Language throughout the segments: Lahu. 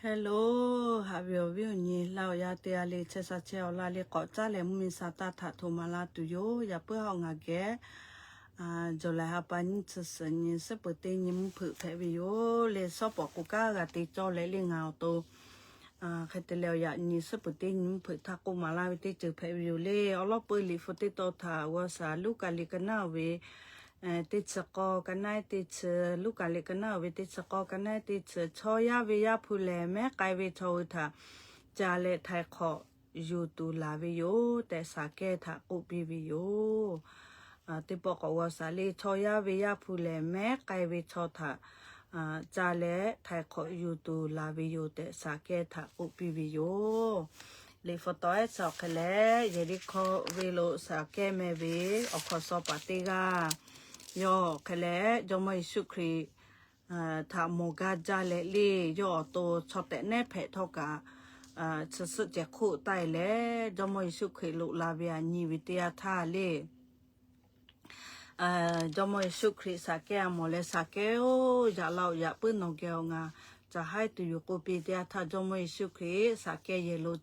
Hello, haꞈ ve awˬ viˉ awˬ nyi laˇ awˬ yaˇ teˇ g'aˇ le, chehˇ sha chehˇ awˬ laˇ le, k'awꞈ caˉ leh mvuhˇmiˬ sa taˇ htaꞈ htoꞈ maˍ la tuˬ yoˬ. Yaꞈ puiˉ haw ngaˬ geh July ha pa nyiˇ chi suhˍ nyi suhˉ peuˬ teˇ nyi mvuhˇ hpeuꞈ hpehꞈ ve yoˬ le. Shawˉ pawˍ k'o kaˉ g'a te cawˇ leh le ngaˬ awˬ to hk'e te leh awˬ yaꞈ nyi suhˉ peuˬ teˇ nyi mvuhˇ hpeuꞈ htaˇ k'oˆ maˍ laˇ ve teˇ ceuˬ hpehꞈ ve yoˬ le. Awˬ lawn peu liꞈ hpu teˇ tawn htaꞈ g'aw shaˍ Luˉkaꞈ liꞈ ka naˉ oˬ ve teˇ chi k'awˇ ka naˉ teˇ chi, Luˉkaꞈ liꞈ ka naˉ oˬ ve teˇ chi k'awˇ ka naˉ teˇ chi, chaw yaˇ ve Yaˇ hpu lehˬ mehˉ k'ai ve chaw hui htaꞈ ca leh htaiˍ hk'awꞈ yuˬ tuˬ laˬ ve yoˬ tehꞈ Saˍkehˇ htaꞈ k'oˆ piˇ ve yoˬ. Teˇ pawˆ k'awꞈ g'aw shaˍ le, chaw yaˇ ve Yaˇ hpu lehˬ mehˉ k'ai ve chaw htaꞈ ca leh htaiˍ hk'awꞈ yuˬ tuˬ laˬ ve yoˬ tehꞈ Saˍkehˇ htaꞈ k'oˆ piˇ ve yoˬ. Liꞈ hpu taw ehˉ chi awˬ hk'e leh Yeˍriˆhkoˇ venˇ lo Saˍkehˇ meh ve awˬ hkawnˍ shaw paˍ teˇ g'aˇ yawˇ hk'e leh Jawˇmawˇ Yeˍsuˆ Hkriꞈ htaꞈ mawˬ gaˇ jaˇ leh le, yawˇ awˬ to chaw tehꞈ nehˉ hpehꞈ htawˇ kaꞈ, chi suhˆ cehˬ hk'oˆ taˆ e leh Jawˇmawˇ Yeˍsuˆ Hkriꞈ loꞈ la ve aꞈ nyi ve teˇ yanˇ htaˇ le Jawˇmawˇ Yeˍsuˆ Hkriꞈ Saˍkehˇ a mawˬ leh, Saˍkehˇ-oˬ, yaꞈ la-oˬ, yaꞈ puiˉ nawˬ geh awˬ ngaˬ ca haiˉ tuˬ yoˬ k'oˆ piˇ teˇ yanˇ htaˇ, Jawˇmawˇ Yeˍsuˆ Hkriꞈ Saˍkehˇ yehˬ lo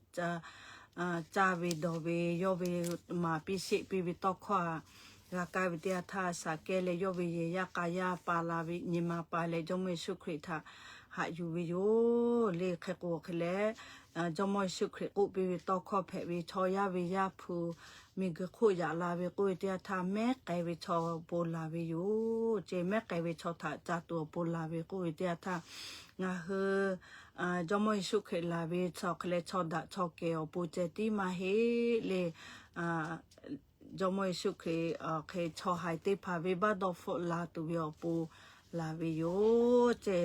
caˇ ve dawˬ ve, yawˇ ve maˍ piˇ sheˆ piˇ ve tawˇ hkawˇ a g'a kaˇ ve teˇ yanˇ htaˇ, Saˍkehˇ leh yawˇ ve yehˬ yaˇ k'a yaˇ pa la ve nyi ma pa leh Jawˇmawˇ Yeˍsuˆ Hkriꞈ htaꞈ haꞈ yuˬ ve yoˬ le. Hk'e k'o hk'e leh, Jawˇmawˇ Yeˍsuˆ Hkriꞈ k'oˆ piˇ ve tawˇ hkawˇ hpehꞈ ve, chaw yaˇ ve Yaˇ hpu miˬguiˬ hk'oˆ yaꞈ la ve k'oˆ ve teˇ yanˇ htaˇ mehˉ k'ai ve chaw bon laˬ ve yoˬ ce. Mehˉ k'ai ve chaw htaꞈ ca tuˬ awˬ pon laˬ ve k'oˆ ve teˇ yanˇ htaˇ, ngaˬ hui Jawˇmawˇ Yeˍsuˆ Hkriꞈ laˬ ve chaw hk'e leh chaw daꞈ chaw kehˬ awˬ pon ceh tiˉ maˇ heˆ le. Jawˇmawˇ Yeˍsuˆ Hkriꞈ hk'e chaw haiˬ teˇ hpaˍ venˇbaˆ dawˇ hpfuhˆ la tuˬ ve awˬ pon laˬ ve yoˬ ce.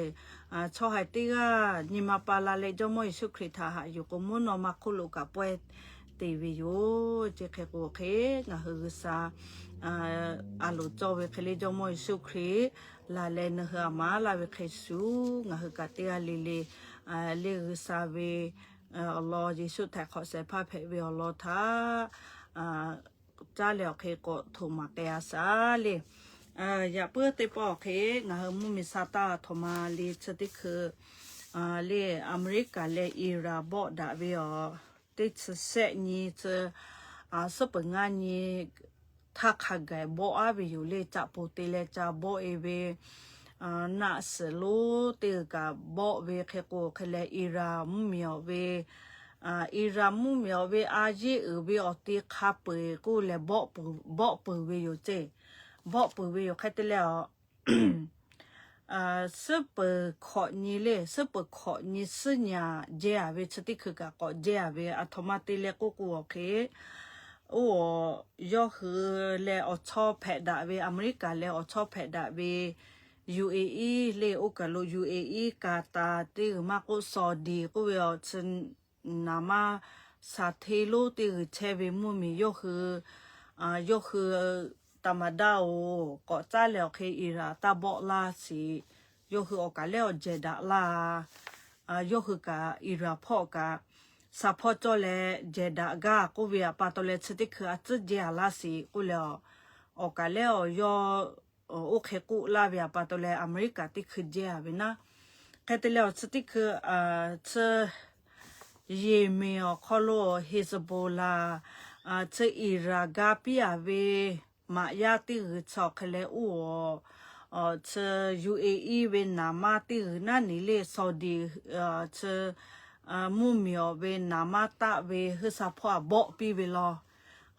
Chaw haiˬ teˇ g'aˇ nyi ma pa la leh Jawˇmawˇ Yeˍsuˆ Hkriꞈ htaꞈ haꞈ yuˬ k'o, mvuhˇ naw ma hk'oˆ lo kaꞈ pawehˇ te ve yoˬ ce. Hk'e k'o hk'e, ngaˬ hui G'uiˬsha a loˍ cawˇ ve hk'e le Jawˇmawˇ Yeˍsuˆ Hkriꞈ laˬ leh nawˬ hui a maˍ laˇ ve hk'e shuˍ, ngaˬ hui kaꞈ teˇ g'aˇ le le le G'uiˬsha ve awˬ lawn Yeˍsuˆ htaiˍ hk'awꞈ shehˍ hpaˇ hpehꞈ ve awˬ lawn htaꞈ caˉ leh awˬ hk'e k'awꞈ htoꞈ maˍ k'ai a shaˍ le. Yaꞈ puiˉ teˇ pawˆ awˬ hk'e ngaˬ hui mvuhˇmiˬ sa taˇ htoꞈ ma le chi teˇ hkui le America leh Iran bawˆ daꞈ ve awˬ teˇ chi shehˆ nyi chi suhˉ peuˬ ngaˇ nyi htaˇ hk'a gaˬ bawˆ aˉ ve yoˬ le. Caꞈ poˬ te leh ca bawˆ e ve, naˆ suhˍ lonˉ teˇ g'uiˬ kaꞈ bawˆ ve hk'e k'o hk'e leh Iran mvuhˇmiˬ awˬ ve Iran mvuhˇmiˬ awˬ ve a yeˇ uiˍ ve awˬ te hk'a peu-eˬ k'oˆ leh bawˆ peuˬ ve yoˬ ce. Bawˆ peuˬ ve yoˬ hk'e te leh a suhˉ peuˬ hkawꞈ nyi le, suhˉ peuˬ hkawꞈ nyi suhˉ nyi a jehˇ a ve chi teˇ hkui kaꞈ k'awꞈ jehˇ a ve aˬ htoꞈ ma te leh k'oˆ k'o awˬ hk'e, oˇ yawˇ hui leh awˬ chawˇ hpehꞈ daꞈ ve America leh awˬ chawˇ hpehꞈ daꞈ ve UAE le, oˇ kaˬ lo UAE, Qatar teˇ g'uiˬ maˇ k'oˆ Saudi k'oˆ ve awˬ chi naˍ maˇ shaˍ hteˇ lonˉ teˇ g'uiˬ chehˇ ve mvuhˇmiˬ yawˇ hui, yawˇ hui taˍ maˍ daꞈ oˬ, k'awꞈ caˉ leh awˬ hk'e Iran taˇ bawˆ laˇ shiˍ. Yawˇ hui awˬ kaˬ lehˉ awˬ jehˬ daꞈ laˇ. Yawˇ hui kaꞈ Iran hpawˇ kaꞈ sha hpawˇ cawˇ leh jehˬ daꞈ gaˇ k'oˆ ve aꞈ pa taw leh chi teˇ hkui a tcuhˉ jehˇ a laˇ shiˍ k'oˆ leh a, awˬ kaˬ lehˉ awˬ yawˇ oˇ hk'e k'oˆ laˇ ve aꞈ pa taw leh America teˇ hkui jehˇ a ve naˉ. Hk'e te leh awˬ chi teˇ hkui chi Yeˍmenˍ awˬ hk'aw lo Hezbollah, chi Iran ga piˇ a ve maꞈ yaˇ teˇ g'uiˬ chi awˬ hk'e leh oˇ, chi UAE ve naˍ maˇ teˇ g'uiˬ naˉ nyi le Saudi, chi mvuhˇmiˬ awˬ ve naˍ maˇ taˆ ve huiˉ sha hpawˇ a bawˆ piˇ ve law.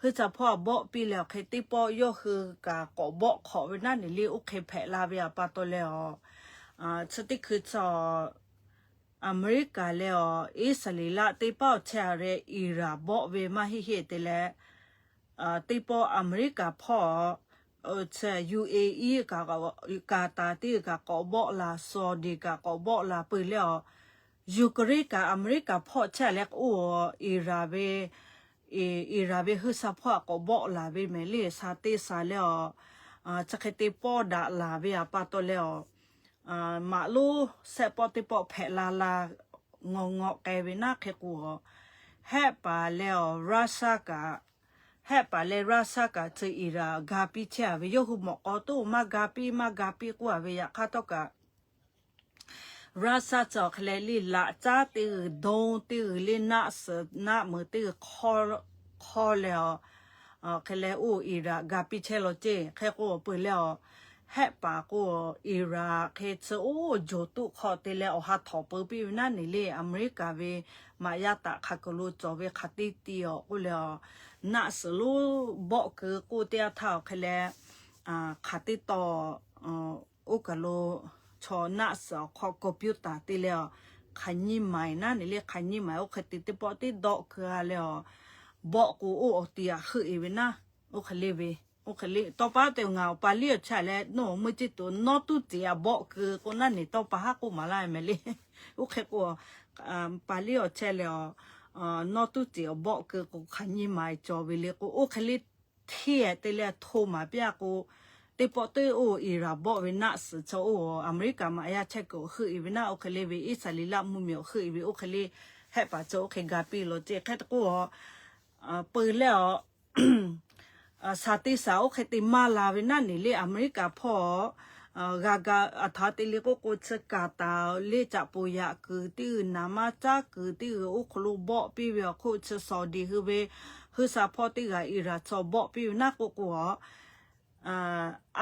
Huiˉ sha hpawˇ a bawˆ piˇ leh awˬ hk'e teˇ pawˆ yawˇ hui kaꞈ k'awꞈ bawˆ hk'awꞈ ve naˉ nyi le oˇ hk'e hpehꞈ la ve aꞈ pa taw leh a, chi teˇ hkui chi America leh a Iˉsaˍreˍlaˆ teˇ paˉ awˬ chehˇ a leh Iran bawˆ ve maˇ heˆ heˆ te leh, teˇ pawˆ America hpawˇ, chi UAE kaꞈ, Qatar teˇ g'uiˬ kaꞈ k'awꞈ bawˆ la, Saudi kaꞈ k'awꞈ bawˆ la peuˬ leh a, Ukraine kaꞈ America hpawˇ chehˇ a leh k'o, Iran ve, Iran ve huiˉ sha hpawˇ a k'awꞈ bawˆ la ve mehˍ le sha teˇ sha leh a, chi hk'e te pawˆ daꞈ la ve aꞈ pa taw leh a, maꞈ lonˉ shehˆ pawˆ teˇ pawˆ hpehꞈ la la ngaw ngaw k'ai ve naˉ hk'e k'o a, hehˆ paˍ leh a Russia kaꞈ, hehˆ paˍ leh Russia kaꞈ chi Iran ga piˇ chehˇ a ve yawˇ hui mawꞈ k'aw toˇ maˇ ga piˇ maˇ ga piˇ k'oˆ a ve yaꞈ hk'aˇ htawˇ kaꞈ Russia chi awˬ hk'e leh le laꞈ caˉ teˇ g'uiˬ, dawˇ teˇ g'uiˬ le, naˆ suhˍ naˆ meuˍ teˇ g'uiˬ hk'awˇ leh awˬ, hk'e leh oˇ Iran ga piˇ chehˇ law ceˇ. Hk'e k'o peuˬ leh awˬ, hehˆ paˍ k'o Iran hk'e chi oˇ joˬ tuˆ hk'aw te leh awˬ ha htawnˍ peuˬ piˇ ve naˉ neˬ le, America ve maꞈ yaˇ htaꞈ hk'aˬ kuiˬ lo cawˬ ve hk'aˬ teˇ ti awˬ k'oˆ leh awˬ, naˆ suhˍ lonˉ bawˆ keu k'oˆ teˇ yanˇ htaˇ awˬ hk'e leh, hk'aˬ teˇ taw oˇ kaˬ lo chaw naˆ suhˍ awˬ hk'aw computer te leh awˬ, hk'aˬ nyi maiˍ naˉ neˬ le, hk'aˬ nyi maiˍ oˇ hk'e te teˇ pawˆ teˇ dawˆ keu a leh awˬ, bawˆ k'o oˇ awˬ ti aꞈ heuˆ e ve naˉ, oˇ hk'e le ve, oˇ hk'e le tawˇ pa te ngaˬ awˬ pa liˇ awˬ chehˇ leh nawˬ meuˇ ceˇ tuˬ nawˉ tuˉ tiꞈ aꞈ bawˆ keu k'o naˉ neˬ tawˇ pa haˉ k'oˆ maˍ laˇ mehˍ le. Oˇ hk'e k'o, pa liˇ awˬ chehˇ leh awˬ, nawˉ tuˉ tiꞈ aꞈ bawˆ keu k'o hk'aˬ nyi maiˍ cawˬ ve le k'o, oˇ hk'e le hteˇ te leh hto maˍ piˇ a k'o, teˇ pawˆ teˇ oˇ Iran bawˆ ve naˆ suhˍ chaw oˇ America maꞈ yaˇ chehˇ kuiˬ awˬ heuˆ e ve naˉ, oˇ hk'e le ve Iˉsaˍreˍlaˆ mvuhˇmiˬ awˬ heuˆ e ve oˇ hk'e le, hehˆ paˍ chaw oˇ hk'e ga piˇ law ceˇ. Hk'e te k'o, peuˬ leh awˬ, shaˍ teˇ shaˍ oˇ hk'e te maˇ la ve naˉ neˬ le, America hpawˇ g'a ga aˬ htaꞈ te le k'oˆ k'o, chi Qatar le caꞈ poˬ yaꞈ kuiˬ teˇ g'uiˬ, naˍ maˇ caˉ kuiˬ teˇ g'uiˬ oˇ hk'aw lo bawˆ piˇ ve awˬ hk'oˆ, chi Saudi hui ve hui sha hpawˇ teˇ g'aˇ Iran chaw bawˆ piˇ ve naˉ k'oˆ k'o,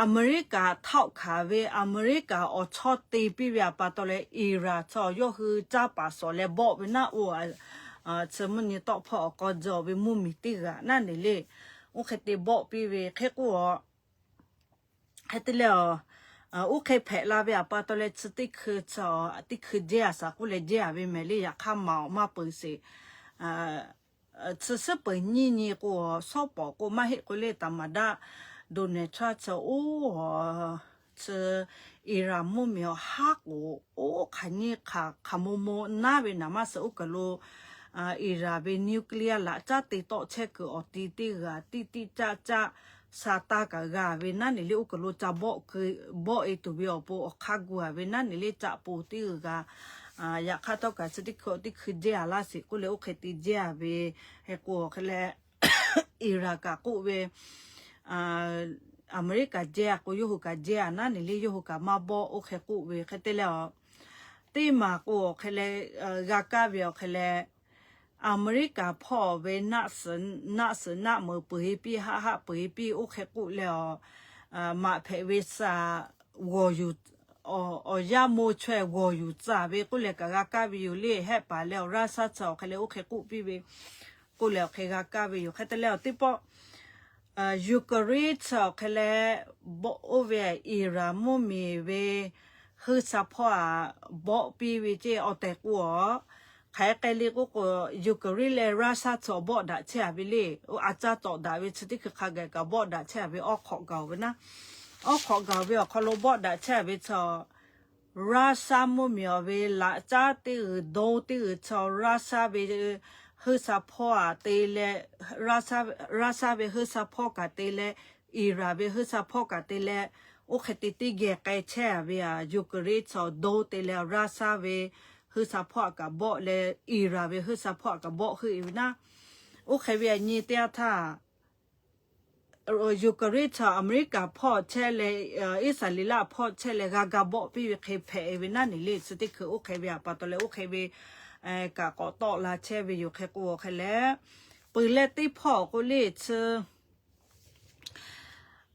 America htaoˆ hkanˍ ve, America awˬ chawˇ te piˇ ve aˬ pa taw leh Iran chaw yawˇ hui caˇ paˍ shawˍ leh bawˆ ve naˉ, oˇ chi mvuhˇ nyi tawˆ hpawˇ awˬ k'aw jawˬ ve mvuhˇmiˬ teˇ g'aˇ naˉ neˬ le, oˇ hk'e te bawˆ piˇ ve hk'e k'o, hk'e te leh awˬ, oˇ hk'e hpehꞈ la ve aˬ pa taw leh chi teˇ hkui, teˇ hkui jehˇ a shaˍ k'oˆ leh jehˇ a ve mehˍ le, yaꞈ hk'aˇ maˍ awˬ maˇ peuˬ sheˍ. Chi suhˉ peuˬ nyiˇ nyi k'o, shawˉ pawˍ k'o maˇ heˆ k'o le, taˍ maˍ daˆ Donald Trump chi oˇ, chi Iran mvuhˇmiˬ awˬ haˉ k'o, oˇ hk'aˬ nyi hk'aˬ hk'aˬ mo mo naˉ ve naˍ maˇ suhˍ oˇ kaˬ lo Iran ve nuclear laꞈ caˉ te tawˆ chehˇ kuiˬ awˬ ti teˇ g'aˇ tiˇ tiˇ caˆ caˆ sha taˇ kaꞈ g'a ve naˉ neˬ le, oˇ kaˬ lo ca bawˆ e tuˬ ve awˬ pon awˬ hk'aˇ gu a ve naˉ neˬ le, caꞈ poˬ teˇ g'aˇ, yaꞈ hk'aˇ htawˇ kaꞈ chi teˇ hkui teˇ hkui jehˇ a laˇ sheˍ k'oˆ leh oˇ hk'e te jehˇ a ve, hk'e k'o hk'e leh Iran kaꞈ k'oˆ ve, America jehˇ a k'o yawˇ hui kaꞈ jehˇ a naˉ neˬ le, yawˇ hui kaꞈ maˇ bawˆ oˇ hk'e k'oˆ ve hk'e te leh awˬ, teˇ maˬ k'o awˬ hk'e leh g'a kaˇ ve awˬ hk'e leh America hpawˇ ve naˆ suhˍ naˆ meuˍ peuˬ e piˇ, haˆ haˆ peuˬ e piˇ oˇ hk'e k'oˆ leh awˬ, maꞈ hpehꞈ ve sha g'awˬ yuˬ, awˬ yaˇ mo chaweh g'awˬ yuˬ tcuh ve k'oˆ leh kaꞈ g'a kaˇ ve yoˬ le. Hehˆ paˍ leh awˬ Russia chi awˬ hk'e leh oˇ hk'e k'oˆ piˇ ve k'oˆ leh awˬ hk'e g'a kaˇ ve yoˬ. Hk'e te leh awˬ teˇ pawˆ Ukraine chi awˬ hk'e leh, oˇ ve Iran mvuhˇmiˬ ve hui sha hpawˇ aꞈ bawˆ piˇ ve ceˇ awˬ tehˬ k'o, hk'aˬ hk'e le k'oˆ k'o, Ukraine leh Russia chi awˬ bawˆ daꞈ chehˇ a ve le. A caˇ tawꞈ daꞈ ve chi teˇ hkui hk'a gaˬ kaꞈ bawˆ daꞈ chehˇ a ve awˉ hk'awꞈ gaˬ ve naˉ, awˉ hk'awꞈ gaˬ ve awˬ hk'aw lo bawˆ daꞈ chehˇ a ve chi Russia mvuhˇmiˬ awˬ ve laꞈ caˉ teˇ g'uiˬ, dawˇ teˇ g'uiˬ chi Russia ve hui sha hpawˇ aꞈ te leh, Russia ve hui sha hpawˇ kaꞈ te leh, Iran ve hui sha hpawˇ kaꞈ te leh, oˇ hk'e te teˇ geh k'ai chehˇ a ve a, Ukraine chi dawˇ te leh Russia ve hui sha hpawˇ aꞈ kaꞈ bawˆ leh, Iran ve hui sha hpawˇ aꞈ kaꞈ bawˆ heuˆ e ve naˉ, oˇ hk'e ve a nyi teˇ yanˇ htaˇ Ukraine chi America hpawˇ chehˇ leh, Iˉsaˍreˍlaˆ hpawˇ chehˇ leh g'a ga bawˆ piˇ ve hk'e hpehꞈ e ve naˉ neˬ le. Chi teˇ hkui oˇ hk'e ve aꞈ pa taw leh oˇ hk'e ve kaꞈ k'awꞈ tawˆ la chehˇ ve yoˬ. Hk'e k'o hk'e leh, peuˬ leh teˇ hpawˇ k'o le chi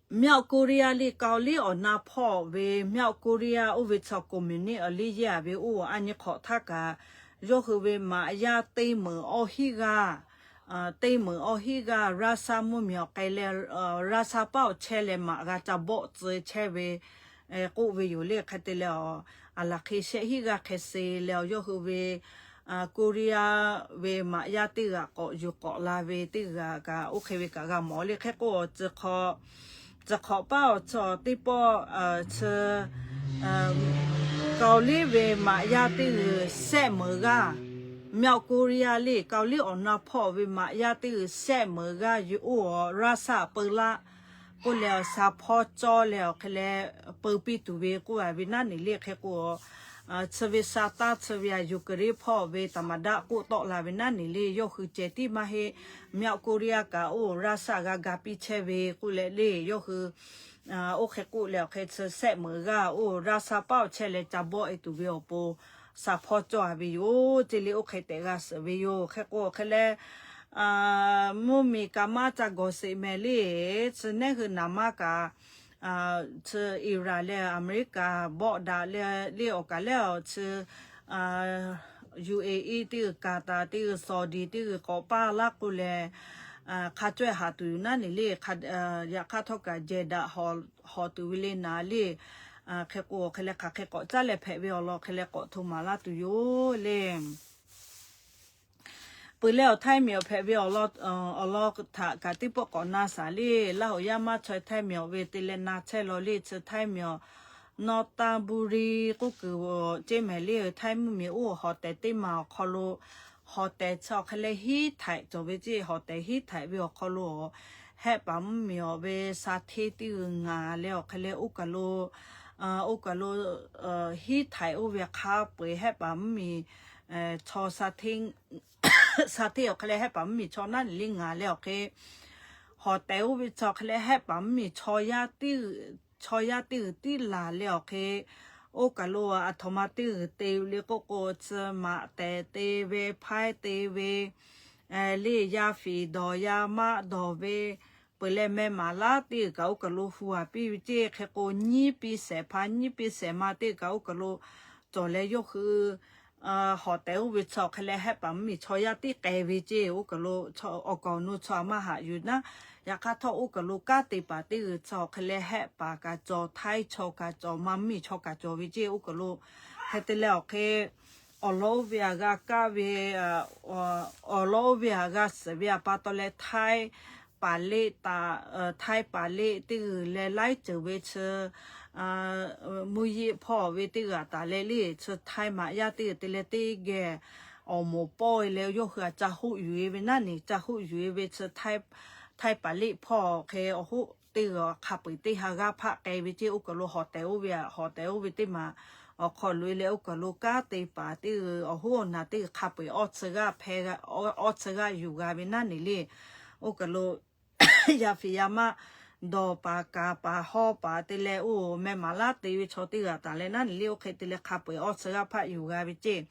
မြောက်ကိုရီးယား le, Kaoˍliˇ awˬ na hpawˇ ve မြောက်ကိုရီးယား oˇ ve chaw communist awˬ liˇ yeˇ a ve oˇ a nyi hk'awꞈ htaˇ kaꞈ, yawˇ hui ve maꞈ yaˇ teˇ meunˍ awˇ hiˉ g'aˇ, teˇ meunˍ awˇ hiˉ g'aˇ Russia mvuhˇmiˬ awˬ k'ai leh, Russia paˉ awˬ chehˇ leh maꞈ g'a ca bawˆ tcuh chehˇ ve k'oˆ ve yoˬ le. Hk'e te leh, aˬ laˬ hk'e shehˆ hiˉ g'aˇ hk'e se leh, yawˇ hui ve Korea ve maꞈ yaˇ teˇ g'aꞈ k'awꞈ yuˬ k'awꞈ la ve teˇ g'aꞈ kaꞈ oˇ hk'e ve kaꞈ g'a mawˬ le. Hk'e k'o, tcuh hk'awꞈ paˉ awˬ chaw teˇ pawˆ chi Kaoˍliˇ ve maꞈ yaˇ teˇ g'uiˬ shehˆ meunˍ g'aˇ, မြောက်ကိုရီးယား le, Kaoˍliˇ awˬ na hpawˇ ve maꞈ yaˇ teˇ g'uiˬ shehˆ meunˍ g'aˇ yoˬ oˇ Russia peu laˇ k'oˆ leh, awˬ sha hpawˇ cawˇ leh awˬ hk'e leh peu piˇ tuˬ ve k'oˆ a ve naˉ neˬ le. Hk'e k'o, chi ve sha taˇ chi ve a Ukraine hpawˇ ve taˍ maˍ daˆ k'oˆ tawˆ la ve naˉ neˬ le. Yawˇ hui ceh tiˉ maˇ heˆ, မြောက်ကိုရီးယား kaꞈ oˇ Russia g'a ga piˇ chehˇ ve k'oˆ leh le. Yawˇ hui oˇ hk'e k'oˆ leh awˬ hk'e chi shehˆ meunˍ g'aˇ oˇ Russia paˉ awˬ chehˇ leh ca bawˆ e tuˬ ve awˬ pon shaˍ hpawˇ cawˬ a ve yoˬ. Ceˇ le, oˇ hk'e tehꞈ g'a suhˍ ve yoˬ. Hk'e k'o hk'e leh, mvuhˇmiˬ kaꞈ maˇ ca gawˬ sheˍ mehˍ le, chi nehˉ hui naˍ maˇ kaꞈ, chi Iran leh America bawˆ daꞈ le, le awˬ kaˬ leh awˬ chi UAE teˇ g'uiˬ, Qatar teˇ g'uiˬ, Saudi teˇ g'uiˬ k'awꞈ paˇ laˇ k'oˆ leh, hk'a cawehˇ haꞈ tuˬ yoˬ naˉ ne le. Yaꞈ hk'aˇ htawˇ kaꞈ jehˬ daꞈ hawˍ tuˬ ve le naˍ le. Hk'e k'o hk'e leh hk'aˬ hk'e k'awꞈ caˉ leh hpehꞈ ve awˬ lawn hk'e leh k'awꞈ hto maˍ laˇ tuˬ yoˬ le. Peuˬ leh awˬ Htaiˇ miˬ awˬ hpehꞈ ve awˬ lawn htaꞈ kaꞈ teˇ pawˆ k'awꞈ na shaˍ le. Laˇ hoꞈ yaˇ maˇ chaweh Htaiˇ miˬ awˬ ve te leh na chehˇ law le. Chi Htaiˇ miˬ awˬ Nonthaburi k'oˆ kuiˬ ceˇ mehˍ le. Htaiˇ mvuhˇmiˬ oˇ hawˍ tehˍ teˇ maˬ awˬ hk'aw lo hawˍ tehˍ chi awˬ hk'e leh hiˉ htaiꞈ cawˬ ve ceˇ. Hawˍ tehˍ hiˉ htaiꞈ ve awˬ hk'aw lo hehˆ paˍ mvuhˇmiˬ awˬ ve sha hteˇ teˇ g'uiˬ ngaˬ leh awˬ hk'e leh oˇ kaˬ lo, oˇ kaˬ lo hiˉ htaiꞈ oˇ ve hk'a peu-eˬ hehˆ paˍ mvuhˇmiˬ chaw sha hteˇ, sha hteˇ awˬ hk'e leh hehˆ paˍ mvuhˇmiˬ chaw naˉ ne le ngaˬ leh awˬ hk'e hawˍ tehˍ oˇ ve chaw hk'e leh hehˆ paˍ mvuhˇmiˬ chaw yaˇ teˇ g'uiˬ, chaw yaˇ teˇ g'uiˬ tiˉ laˬ leh awˬ hk'e, oˇ kaˬ lo aˬ htoꞈ ma teˇ g'uiˬ te le k'oˆ k'o, chi maꞈ tehˍ te ve, hpaiˉ te ve, le yaˇ fiˍ dawˬ yaˇ maˆ dawˬ ve, peuˬ leh meh maˍ laˉ teˇ g'uiˬ kaꞈ oˇ kaˬ lo hu a piˇ ve ceˇ. Hk'e k'o nyiˇ piˇ shehˍ hpaˇ nyiˇ piˇ shehˍ ma teˇ g'uiˬ kaꞈ oˇ kaˬ lo cawˬ leh yawˇ hui hawˍ tehˍ oˇ ve chaw hk'e leh hehˆ paˍ mvuhˇmiˬ chaw yaˇ tiˉ k'ai ve ceˇ. Oˇ kaˬ lo awˬ kaˍ awˬ nu chaw a maˇ haꞈ yuˬ naˉ. Yaꞈ hk'aˇ htawˇ oˇ kaˬ lo kanˉ te paˍ teˇ g'uiˬ chaw hk'e leh hehˆ paˍ kaꞈ cawˬ, Htaiˇ chaw kaꞈ cawˬ, maˇ mvuhˇmiˬ chaw kaꞈ cawˬ ve ceˇ. Oˇ kaˬ lo hk'e te leh awˬ hk'e awˬ lawn oˇ ve aꞈ g'a kaˇ ve, awˬ lawn oˇ ve aꞈ g'a suhˍ ve aꞈ pa taw leh Htaiˇ paˍ leˆ taꞈ, Htaiˇ paˍ leˆ teˇ g'uiˬ leh laiˉ ceuˬ ve chi mvuhˇ yeˆ hpawˇ ve teˇ g'uiˬ aꞈ taˍ leh le chi Htaiˇ maꞈ yaˇ teˇ g'uiˬ te leh teˇ geh awˬ moˍ pawˇ e leh yawˇ hui aꞈ ca hoˆ yuˬ e ve naˉ ne, ca hoˆ yuˬ e ve chi Htaiˇ paˍ leˆ hpawˇ hk'e awˬ hoˆ teˇ g'uiˬ hk'a peu-eˬ teˇ ha g'aˇ hpaˆ k'ai ve ceˇ. Oˇ kaˬ lo hawˍ tehˍ oˇ ve aꞈ, hawˍ tehˍ oˇ ve teˇ maˬ awˬ hk'aw lo e leh oˇ kaˬ lo kanˉ te paˍ teˇ g'uiˬ awˬ hoˉ awˬ naˬ teˇ g'uiˬ hk'a peu-eˬ awˇ tcuh g'aˇ hpehˇ, awˇ tcuh g'aˇ yuˬ g'a ve naˉ ne le. Oˇ kaˬ lo yaˇ fiˍ yaˇ maˆ dawˬ paˍ kaˍ paˍ hawˇ paˍ te leh oˇ meh maˍ laˉ te ve chaw teˇ g'uiˬ taˍ leh naˉ ne le. Oˇ hk'e te leh hk'a peu-eˬ awˇ tcuh g'aˇ hpaˆ yuˬ g'a ve ceˇ.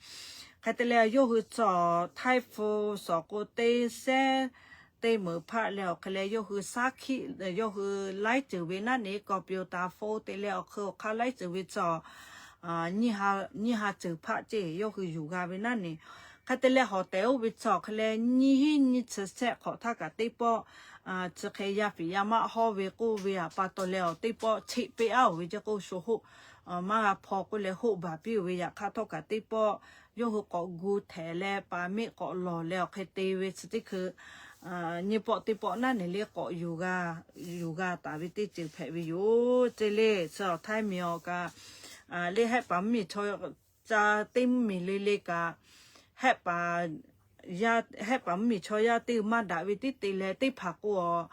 Hk'e te leh yawˇ hui chaw Htaiˇ hpu shawˍ k'o teˇ sehˉ teˇ meunˍ hpaˆ leh awˬ hk'e leh yawˇ hui saˉ hkiˆ, yawˇ hui laiˉ ceuˬ ve naˉ ne computer phone te leh awˬ hk'e awˬ hk'aˇ laiˉ ceuˬ ve chaw nyiˇ ha ceuˬ hpaˆ ceˇ yawˇ hui yuˬ g'a ve naˉ ne. Hk'e te leh hawˍ tehˍ oˇ ve chaw hk'e leh nyiˇ hiˉ nyiˇ chi shehˆ hk'awꞈ htaˇ kaꞈ teˇ pawˆ chi hk'e yaˇ fiˍ yaˇ maˆ hawˇ ve k'oˆ ve aꞈ pa taw leh awˬ teˇ pawˆ cheˆ peˆ aˉ oˬ ve ceˇ k'o shu hoˆ maˇ g'a hpaw k'oˆ leh hoˆ baˬ piˇ oˬ ve. Yaꞈ hk'aˇ htawˇ kaꞈ teˇ pawˆ yawˇ hui k'awꞈ gu htehˍ leh paˍ miˆ k'awꞈ lawˬ leh awˬ hk'e te ve chi teˇ hkui nyiˇ pawˆ teˇ pawˆ naˉ ne le k'awꞈ yuˬ g'a, yuˬ g'a taˍ ve teˇ ceuˬ hpehꞈ ve yoˬ ceˇ le. Chi awˬ Htaiˇ miˬ awˬ kaꞈ le hehˆ paˍ mvuhˇmiˬ chaw ca teˇ mvuhˇmiˬ le le kaꞈ hehˆ paˍ yaˇ, hehˆ paˍ mvuhˇmiˬ chaw yaˇ teˇ maˇ daꞈ ve tiˉ te leh teˇ hpaˍ k'o,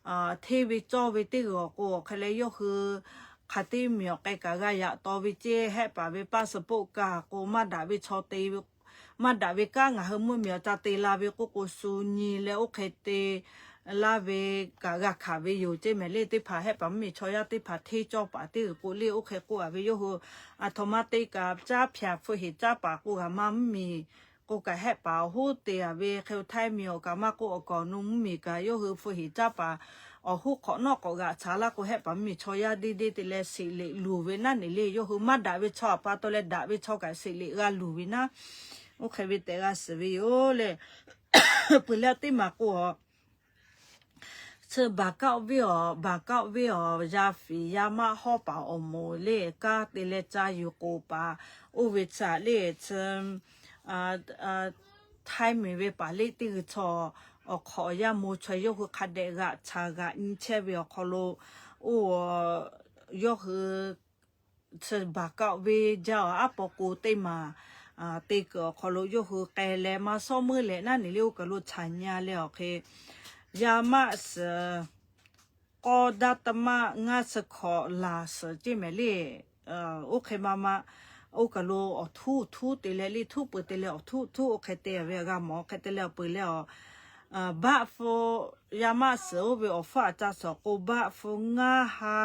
hteˇ ve cawˇ ve teˇ g'uiˬ k'o awˬ hk'e leh yawˇ hui hk'aˬ teˇ miˬ awˬ k'ai kaꞈ g'a yaꞈ taw ve ceˇ. Hehˆ paˍ ve passport kaꞈ k'o maˇ daꞈ ve chaw te ve, maˇ daꞈ ve kanˉ ngaˬ hui mvuhˇmiˬ awˬ ca te la ve k'oˆ k'o shu nyi leh oˇ hk'e te laˇ ve kaꞈ g'a hkanˍ ve yoˬ ceˇ mehˍ le. Teˇ hpaˍ hehˆ paˍ mvuhˇmiˬ chaw yaˇ teˇ hpaˍ hteˇ cawˇ paˍ teˇ g'uiˬ k'o le oˇ hk'e k'oˆ a ve yawˇ hui aˬ htoꞈ ma te kaꞈ caˇ hpyaꞈ hpu heˍ caˇ paˍ k'o g'a maˇ mvuhˇmiˬ k'o kaꞈ hehˆ paˍ awˬ hoˉ te a ve hk'e Htaiˇ miˬ awˬ kaꞈ maˇ k'oˆ awˬ kaˍ awˬ nu mvuhˇmiˬ kaꞈ yawˇ hui hpu heˍ caˇ paˍ awˬ hoˉ hk'awꞈ nawˉ k'awꞈ g'aꞈ chaˍ laˇ k'o hehˆ paˍ mvuhˇmiˬ chaw yaˇ deˇ deˇ te leh sheˍ leꞈ luˬ ve naˉ ne le. Yawˇ hui maˇ daꞈ ve chaw aꞈ pa taw leh daꞈ ve chaw kaꞈ sheˍ leꞈ g'a luˬ ve naˉ. Oˇ hk'e ve tehꞈ g'a shiˍ ve yoˬ le. Peuˬ leh teˇ maˬ k'o a chi baˬ kaˆ venˇ awˬ, baˬ kaˆ venˇ awˬ yaˇ fiˍ yaˇ maˆ hawˇ paˍ awˬ moˍ le kanˉ te leh ca yuˬ k'oˍ paˍ oˇ ve tcuh le chi Htaiˇ miˬ ve paˍ leˆ teˇ g'uiˬ chaw awˬ hk'awꞈ yaˇ mo chaw yawˇ hui hk'a dehꞈ g'aꞈ chaˍ g'aꞈ nyi chehˇ ve awˬ hk'aw lo oˇ yawˇ hui chi baˬ kaˆ venˇ jaˇ awˬ aˉ paw k'o teˇ maˬ te kuiˬ awˬ hk'aw lo yawˇ hui k'ai leh maˇ shawˉ meuˇ leh naˉ ne le oˇ kaˬ lo chaˍ nyi leh awˬ hk'e yaˇ maˆ suhˍ k'awˇ daˇ taˇ maˆ ngaˇ chi hkawꞈ laˬ suhˍ ceˇ mehˍ le. Oˇ hk'e ma ma oˇ kaˬ lo awˬ htuˉ htuˉ te leh le htuˉ peuˬ te leh awˬ htuˉ htuˉ oˇ hk'e te ve g'a mawˬ hk'e te leh awˬ peuˬ leh awˬ baˆ hpu yaˇ maˆ suhˍ oˇ ve awˬ hpfuhˇ aꞈ ca suhˍ k'o baˆ hpu ngaˇ ha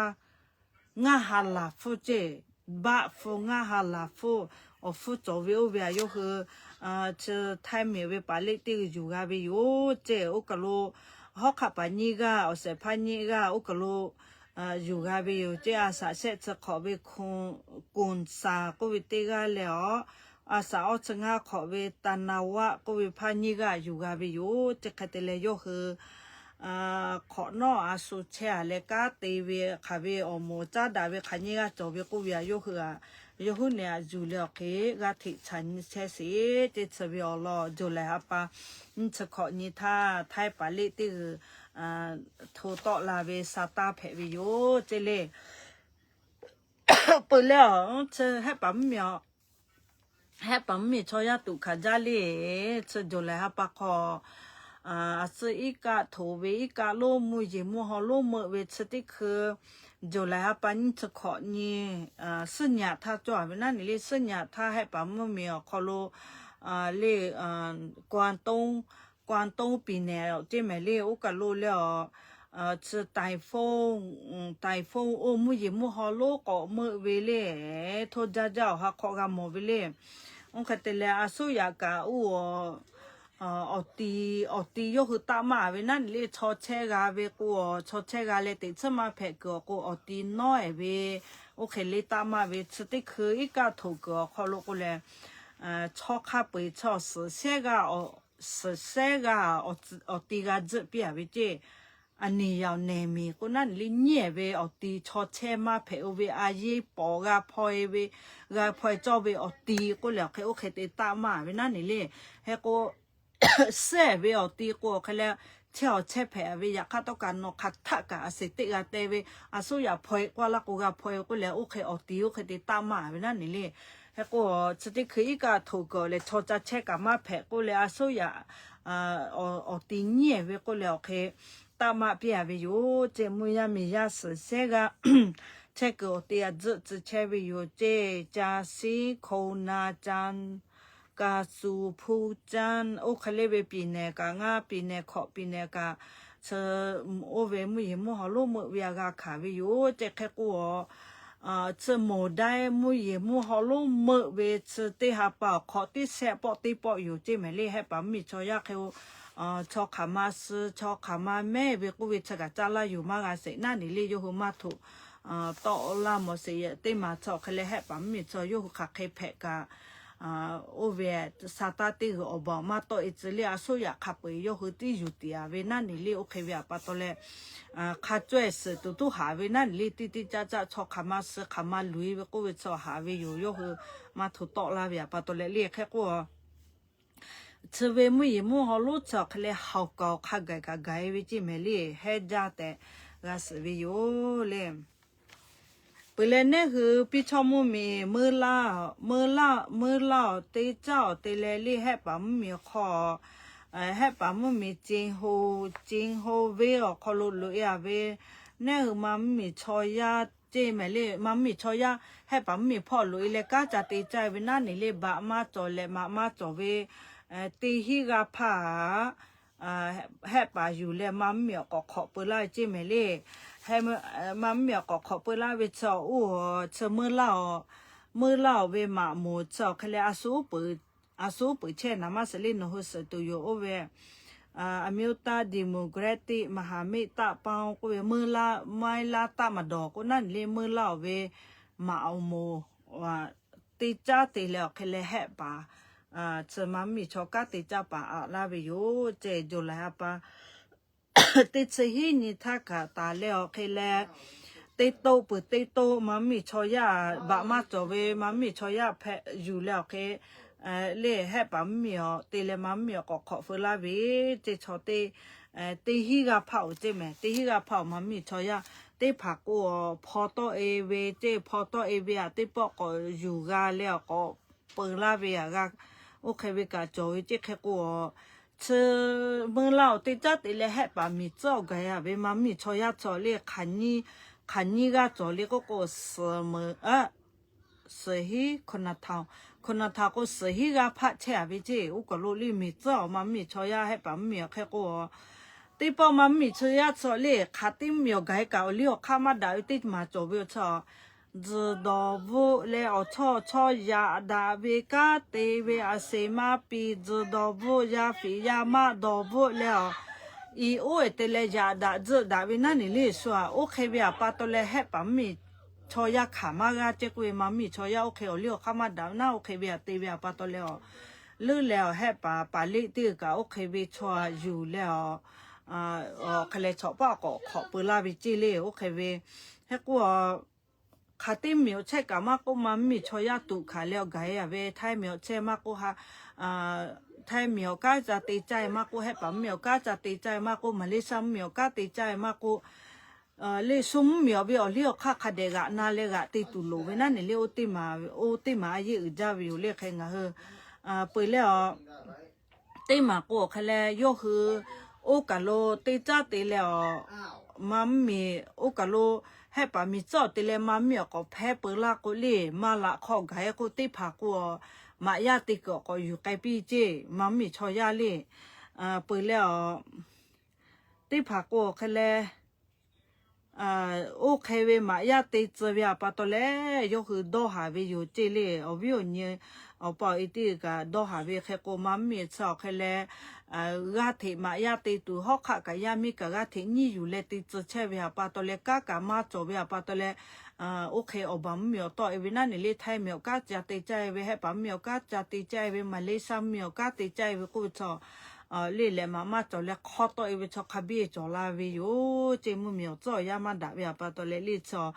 ngaˇ ha laˬ hpfuhˇ ceˇ. Baˆ hpu ngaˇ ha laˬ hpfuhˇ awˬ hpfuhˇ cawˬ ve oˇ ve aꞈ yawˇ hui chi htaiˇ miˬ ve paˍ leˆ teˇ g'uiˬ yuˬ g'a ve yoˬ ceˇ. Oˇ kaˬ lo hawˉ hk'aˆ paˍ nyiˇ g'aˇ, awˬ shehˍ hpaˇ nyiˇ g'aˇ oˇ kaˬ lo yuˬ g'a ve yoˬ ceˇ. A shaꞈ shehˆ chi hk'awꞈ ve K'oˍsaˍ k'oˆ ve teˇ g'aˇ leh awˬ, a shaꞈ awˇ chi ngaˇ hk'awꞈ ve Taˍnaˍvaˆ k'oˆ ve hpaˇ nyiˇ g'aˇ yuˬ g'a ve yoˬ ceˇ. Hk'e te leh yawˇ hui hk'awꞈ nawˉ a shu chehˇ a leh kanˉ te ve hk'aˬ ve awˬ moˍ caˉ daꞈ ve hk'aˬ nyiˇ g'aˇ cawˬ ve k'oˆ ve aꞈ yawˇ hui aꞈ, yawˇ huˉ nehˬ aꞈ yuˬ leh awˬ hk'e g'a hteꞈ chaꞈ nyi chehˇ sheˍ ceˇ. Chi ve awˬ lawn July ha pa nyiˇ chi hkawꞈ nyi htaˇ htaiˇ paˍ leˆ teˇ g'uiˬ hto tawˆ la ve sha taˇ hpehꞈ ve yoˬ ceˇ le. Peuˬ leh awˬ chi hehˆ paˍ mvuhˇmiˬ, hehˆ paˍ mvuhˇmiˬ chaw yaˇ tuꞈ hkanˍ jaˇ le. Chi July ha pa hk'aw a suh iˉ kaˆ htoꞈ ve iˉ kaˆ lonˉ mvuhˇ yeˬ mvuhˇ haw lonˉ meuˆ ve chi teˇ hkui July ha pa nyiˇ chi hkawꞈ nyi suhˉ nyi aꞈ htaˇ cawˬ ve naˉ nyi le. Suhˉ nyi aꞈ htaˇ hehˆ paˍ mvuhˇmiˬ awˬ hk'aw lo le Guangdong, Guangdong piˍ nehˬ ceˇ mehˍ le. Oˇ kaˬ lo leh awˬ chi typhoon, typhoon oˇ mvuhˇ yeˬ mvuhˇ haw lonˉ k'awꞈ meuˆ ve le. Hto jaˇ jaˇ awˬ ha hk'aw g'a mawˬ ve le. Oˇ hk'e te leh a suˉ yaꞈ kaꞈ oˇ awˬ ti, awˬ ti yawˇ hui taˆ maˇ ve naˉ nyi le. Chaw chehˇ g'a ve k'o, chaw chehˇ g'a leh teꞈ tsuhˇ maˇ hpehꞈ kuiˬ awˬ k'o awˬ ti nawˉ ehˍ ve, oˇ hk'e le taˆ maˇ ve chi teˇ hkui iˉ kaˆ htoꞈ kuiˬ awˬ hk'aw lo k'o leh chaw hk'a peu-eˬ chi awˬ suhˍ shehˉ g'aˇ, suhˍ shehˉ g'aˇ awˬ ti g'a tzuhˆ piˇ a ve ceˇ. A niˬ yaꞈ nehˬ miˬ k'o naˉ nyi le nyiˉ ve awˬ ti chaw chehˇ maˇ hpehꞈ-o ve a yeˇ pawˍ g'a hpaw-e ve, g'a hpaw-e cawˇ ve awˬ ti k'oˆ leh awˬ hk'e oˇ hk'e te taˆ maˇ ve naˉ nyi le. Hk'e k'o, shehˉ ve awˬ ti k'o awˬ hk'e leh chehˇ awˬ chehˇ hpehꞈ ve yaꞈ hk'aˇ tawˇ kaꞈ nawˬ hk'aˬ htaˆ kaꞈ a seˍ teˆ g'a te ve, a suˉ yaꞈ hpaw-e k'oˆ laˇ k'o g'a hpaw-e k'oˆ leh oˇ hk'e awˬ ti oˇ hk'e te taˆ maˇ ve naˉ nyi le. Hk'e k'o, chi teˇ hkui iˉ kaˆ htoꞈ kuiˬ leh chaw ca chehˇ kaꞈ maˇ hpehꞈ k'oˆ leh a suˉ yaꞈ awˬ ti nyiˉ ve k'oˆ leh awˬ hk'e taˆ maˇ piˇ a ve yoˬ ceˇ. Mvuhˇ yaˇ miˬ yaˇ suhˍ shehˉ g'aˇ chehˇ kuiˬ awˬ ti a tzuhˆ tcuh chehˇ ve yoˬ ceˇ. Ca shiˉ hko na ca ka su hpu caˇ oˇ hk'e le ve piˍ nehˬ kaꞈ ngaˇ piˍ nehˬ hkawꞈ piˍ nehˬ kaꞈ chi oˇ ve mvuhˇ yeˬ mvuhˇ haw lonˉ meuˆ ve a g'a hkanˍ ve yoˬ ceˇ. Hk'e k'o, chi moˍ daiˇ mvuhˇ yeˬ mvuhˇ haw lonˉ meuˆ ve chi teˇ ha pa awˬ hk'aw teˇ shehˆ pawˆ teˇ pawˆ yoˬ ceˇ mehˍ le. Hehˆ paˍ mvuhˇmiˬ chaw yaˇ hk'e-o, chaw hk'aˬ ma suh chaw hk'aˬ ma mehˉ ve k'oˆ ve chi kaꞈ caˇ laˇ yoˬ maˇ g'a sheˍ naˉ nyi le. Yawˇ hui maˇ htoꞈ tawˆ laˇ mawˬ sheˍ. Teˇ maˬ chaw hk'e leh hehˆ paˍ mvuhˇmiˬ chaw yawˇ hui hk'aˬ hk'e hpehꞈ kaꞈ, oˇ ve sa taˇ teˇ g'uiˬ awˬ baˬ maˇ tawˆ-e tcuh le. A suˉ yaꞈ hk'a peu-eˬ yawˇ hui tiˉ yuˬ tiꞈ a ve naˉ nyi le. Oˇ hk'e ve aꞈ pa taw leh hk'a cawehˇ suhˍ tuˬ tuˉ haꞈ ve naˉ nyi le. Tiˇ tiˇ caˇ caˇ chaw hk'aˬ ma suh hk'aˬ ma luˬ-e ve k'oˆ ve chi haꞈ ve yoˬ. Yawˇ hui maˇ htoꞈ tawˆ laˇ ve aꞈ pa taw leh le. Hk'e k'o, chi ve mvuhˇ yeˬ mvuhˇ haw lonˉ chi awˬ hk'e leh hawˬ kaˍ awˬ hk'a gaˬ kaꞈ gaˬ-e ve ceˇ mehˍ le. Hehˉ jaˇ tehꞈ g'a suhˍ ve yoˬ le. Peuˬ leh neˇ hui piˇ chawˇ mvuhˇmiˬ meuˇ laˇ, meuˇ laˇ, meuˇ laˇ awˬ te caˇ awˬ te leh le hehˆ paˍ mvuhˇmiˬ awˬ hk'aw, hehˆ paˍ mvuhˇmiˬ ceh ho, ceh ho venˇ awˬ hk'aw lo loꞈ-e a ve, neˇ hui ma mvuhˇmiˬ chaw yaˇ ceˇ mehˍ le. Ma mvuhˇmiˬ chaw yaˇ hehˆ paˍ mvuhˇmiˬ hpawˇ loꞈ-e leh kanˉ ca te caˇ ve naˉ nyi le. Baꞈ maˇ cawˬ leh maꞈ maˇ cawˬ ve teˇ hinˉ g'aˇ hpaˇ hehˆ paˍ yuˬ leh ma mvuhˇmiˬ awˬ k'awꞈ hk'awꞈ peu laˇ ve ceˇ mehˍ le. Ma mvuhˇmiˬ awˬ k'awꞈ hk'awꞈ peu laˇ ve chi oˇ chi meuˇ laˇ, meuˇ laˇ awˬ ve maꞈ moˍ chi awˬ hk'e leh a shu uˉ peunˍ chehˇ naˍ maˇ shiˍ le. Nawˬ hui suhˍ tuˬ yoˬ oˇ ve Aˍmiuˉtaˆ Democratic Mehˍaˍmiˆ taˆ paoˇ k'oˆ ve meuˇ laˇ maiˉ laˇ taˆ maˍ dawˬ k'o naˉ nyi le. Meuˇ laˇ awˬ ve maꞈ awˬ moˍ te caˉ te leh awˬ hk'e leh hehˆ paˍ chi ma mvuhˇmiˬ chaw kanˉ te caˇ paˍ aꞈ laˇ ve yoˬ ceˇ. Juˬ laiˬ ha pa teˇ chi hiˉ nyi htaˇ kaꞈ taˍ leh awˬ hk'e leh, teˇ toˆ peuˬ teˇ toˆ ma mvuhˇmiˬ chaw yaˇ baꞈ maˇ cawˬ ve ma mvuhˇmiˬ chaw yaˇ hpehꞈ yuˬ leh awˬ hk'e le hehˆ paˍ mvuhˇmiˬ awˬ te leh ma mvuhˇmiˬ awˬ k'awꞈ hk'awꞈ feu laˇ ve ceˇ. Chaw teˇ teˇ hinˉ g'aˇ hpaˇ oˬ ceˇ mehˍ. Teˇ hinˉ g'aˇ hpaˇ oˬ ma mvuhˇmiˬ chaw yaˇ teˇ hpaˍ k'o hpaw tawˆ-e ve ceˇ. Hpaw tawˆ-e ve aꞈ teˇ pawˆ k'awꞈ yuˬ g'a leh awˬ k'awꞈ peu laˇ ve aꞈ g'a oˇ hk'e ve kaꞈ cawˬ ve ceˇ. Hk'e k'o, chi meuˇ laˇ awˬ te caˉ te leh hehˆ paˍ miˬ tcuhˉ awˬ gaˬ a ve ma mvuhˇmiˬ chaw yaˇ chi le hk'aˬ nyiˇ g'aˇ cawˬ le k'oˆ k'o, suhˍ meuˍ a suhˍ hiˉ hko naˬ htaꞈ, hko naˬ htaꞈ k'o suhˍ hiˉ g'aˇ hpaˆ chehˇ a ve ceˇ. Oˇ kaˬ lo le miˬ tcuhˉ awˬ ma mvuhˇmiˬ chaw yaˇ hehˆ paˍ mvuhˇmiˬ awˬ hk'e k'o, teˇ pawˆ ma mvuhˇmiˬ chaw yaˇ chi le hk'aˬ teˇ mvuhˇmiˬ awˬ gaˬ e kaꞈ awˬ liˇ awˬ hk'aˇ maˇ daꞈ ve teˇ maˬ cawˬ ve awˬ chi tzuhˬ dawˬ bvuhˆ leh awˬ chawˇ awˬ chawˇ yaꞈ daꞈ ve kanˉ te ve a seˍ maˇ piˇ, tzuhˬ dawˬ bvuhˆ, yaˇ fiˍ yaˇ maˆ dawˬ bvuhˆ leh awˬ, i oˇ eˬ te leh yaꞈ daꞈ tzuhˆ daꞈ ve naˉ neˬ le shu a. Oˇ hk'e ve awˬ pa taw leh Hehˆ paˍ mvuhˇmiˬ chaw yaˇ hkanˍ maˇ g'aˇ ceh k'oˆ ve, maˇ mvuhˇmiˬ chaw yaˇ oˇ hk'e awˬ liˇ awˬ hk'aˇ maˇ daꞈ ve naˉ, oˇ hk'e ve a te ve awˬ pa taw leh awˬ, leuˉ leh awˬ Hehˆ paˍ paˍ leˆ teˇ g'uiˬ kaꞈ oˇ hk'e ve chaw yuˬ leh awˬ, hk'e leh chaw paˆ k'awꞈ hk'awꞈ peu laˇ ve ceˇ le. Oˇ hk'e ve, hehˉ k'oˆ a, hk'aˬ teˇ miˬ awˬ chehˇ kaꞈ maˇ k'oˆ, maˇ mvuhˇmiˬ chaw yaˇ tuꞈ hkanˍ leh awˬ gaˬ e a ve Htaiˇ miˬ awˬ chehˇ maˇ k'oˆ, Htaiˇ miˬ awˬ kanˉ ca te caˇ e maˇ k'oˆ, Hehˆ paˍ mvuhˇmiˬ awˬ kanˉ ca te caˇ e maˇ k'oˆ, Maˍleˇshaˇ mvuhˇmiˬ awˬ kanˉ te caˇ e maˇ k'oˆ, le shu mvuhˇmiˬ awˬ ve awˬ liˇ awˬ hk'aˇ hk'a dehꞈ g'aꞈ na leh g'aꞈ te tuˬ loˍ ve naˉ neˬ le, oˇ teˇ maˬ a yeˇ uiˍ jaˇ ve yoˬ le. Hk'e ngaˬ hui peuˬ leh awˬ, teˇ maˬ k'o awˬ hk'e leh yawˇ hui oˇ kaˬ lo teˇ caˉ te leh awˬ, maˇ mvuhˇmiˬ oˇ kaˬ lo Hehˆ paˍ miˬ tcuhˉ te leh maˇ mvuhˇmiˬ awˬ k'awꞈ hpehˇ peu laˇ k'o le, maˇ laꞈ hk'aw gaˬ e k'o teˇ hpaˍ k'o, maꞈ yaˇ te kuiˬ awˬ k'awꞈ yuˬ k'ai piˇ ceˇ, maˇ mvuhˇmiˬ chaw yaˇ le. Peuˬ leh awˬ, teˇ hpaˍ k'o awˬ hk'e leh, oˇ hk'e ve maꞈ yaˇ te tcuh ve awˬ pa taw leh yawˇ hui dawˇ haˍ ve yoˬ ceˇ le. Awˬ viˉ awˬ nyi awˬ pa awˬ e teˇ g'uiˬ kaꞈ dawˇ haˍ ve hk'e k'o, maˇ mvuhˇmiˬ tcuhˉ awˬ hk'e leh, g'aˇ hteꞈ maꞈ yaˇ te tuˬ hawˉ hk'aˆ kaꞈ yaˇ miˇ kaꞈ g'aˇ hteꞈ nyiˇ yuˬ leh te tcuh chehˇ ve awˬ pa taw leh, kanˉ kaꞈ maˇ cawˬ ve awˬ pa taw leh, oˇ hk'e awˬ baˬ mvuhˇmiˬ awˬ tawˆ e ve naˉ neˬ le, Htaiˇ miˬ awˬ kanˉ ca te caˇ e ve, Hehˆ paˍ mvuhˇmiˬ awˬ kanˉ ca te caˇ e ve, Maˍleˇshaˇ mvuhˇmiˬ awˬ kanˉ te caˇ e ve k'oˆ ve chaw le lehˬ maꞈ maˇ cawˬ leh hk'aw tawˆ e ve chaw hk'a biˇ cawˬ la ve yoˬ ceˇ. Mvuhˇmiˬ awˬ tcuhˉ awˬ yanˇ maˇ daꞈ ve awˬ pa taw leh le chaw,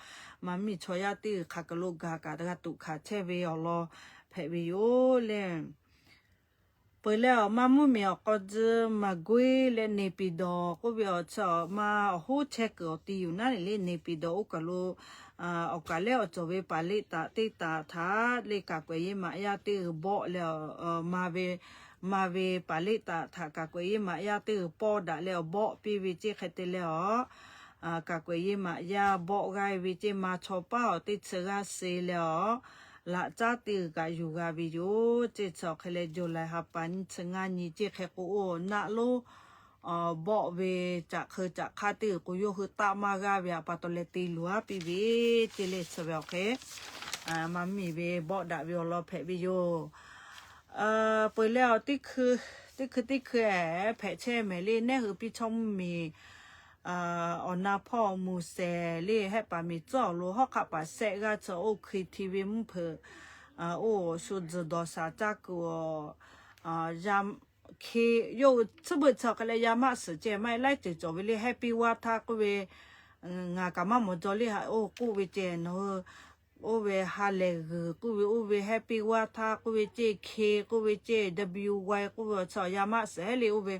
maˇ mvuhˇmiˬ chaw yaˇ teˇ g'uiˬ hk'aˬ kaˬ lo gaˬ kaꞈ g'a tuꞈ hkanˍ chehˇ ve awˬ lawn hpehꞈ ve yoˬ le. Peuˬ leh awˬ, maˇ mvuhˇmiˬ awˬ k'aw tcuh maˍ guiˇ leh Neˍpiˍdawˬ k'oˆ ve awˬ chi awˬ ma awˬ hoˉ chehˇ kuiˬ awˬ ti yoˬ naˉ neˬ le. Neˍpiˍdawˬ oˇ kaˬ lo awˬ kaˬ lehˉ awˬ cawˬ ve paˍ leˆ taˍ teˇ taˍ htaꞈ le kaˍ k'awehꞈ yeˇ maꞈ yaˇ teˇ g'uiˬ bawˆ leh, maˇ ve, maˇ ve paˍ leˆ taˍ htaꞈ kaˍ k'awehꞈ yeˇ maꞈ yaˇ teˇ g'uiˬ pawˇ daꞈ leh awˬ bawˆ piˇ ve ceˇ. Hk'e te leh awˬ, kaˍ k'awehꞈ yeˇ maꞈ yaˇ bawˆ g'aˇ ve ceˇ, maˇ chaw paˉ awˬ teˇ chi g'aˇ se leh awˬ, laꞈ caˉ teˇ g'uiˬ kaꞈ yuˬ g'a ve yoˬ ceˇ. Chi awˬ hk'e leh July ha pa nyiˇ chi ngaˇ nyi ceˇ. Hk'e k'o oˇ naˆ lonˉ bawˆ ve caꞈ hk'eu caꞈ hk'aˇ teˇ g'uiˬ k'o yawˇ hui taˆ maˇ g'aˇ ve awˬ pa taw leh te luˬ aˉ piˇ ve ceˇ le. Chi ve awˬ hk'e maˇ mvuhˇmiˬ ve bawˆ daꞈ ve awˬ lawn hpehꞈ ve yoˬ. Peuˬ leh awˬ, teˇ hkui teˇ hkui hpehꞈ chehˇ mehˍ le. Nehˉ hui piˇ chaw mvuhˇmiˬ awˬ na hpawˇ muˬ shehˍ le, Hehˆ paˍ miˬ tcuhˉ awˬ lo hawˉ hk'aˆ paˍ shehˆ g'aˇ chi oˇ hkui hti ve mvuhˇ hpeuꞈ, oˇ shu tzuhˬ dawˬ shaˍ caˇ kuiˬ awˬ, hk'e yawˇ hui tcuhˉ beuꞈ chi awˬ hk'e leh yaˇ maˆ suhˍ ceh maˇ heˆ laiˉ ceuˬ cawˬ ve le. Happy Water k'oˆ ve, ngaˬ kaꞈ maˇ mawˬ jaw le ha oˇ k'oˆ ve ceh nawˬ hui, oˇ ve ha lehˬ g'uiˬ k'oˆ ve, oˇ ve Happy Water k'oˆ ve ceˇ, hk'e k'oˆ ve ceˇ, W Y k'oˆ ve awˬ chi awˬ yaˇ maˆ suhˍ hehˉ le. Oˇ ve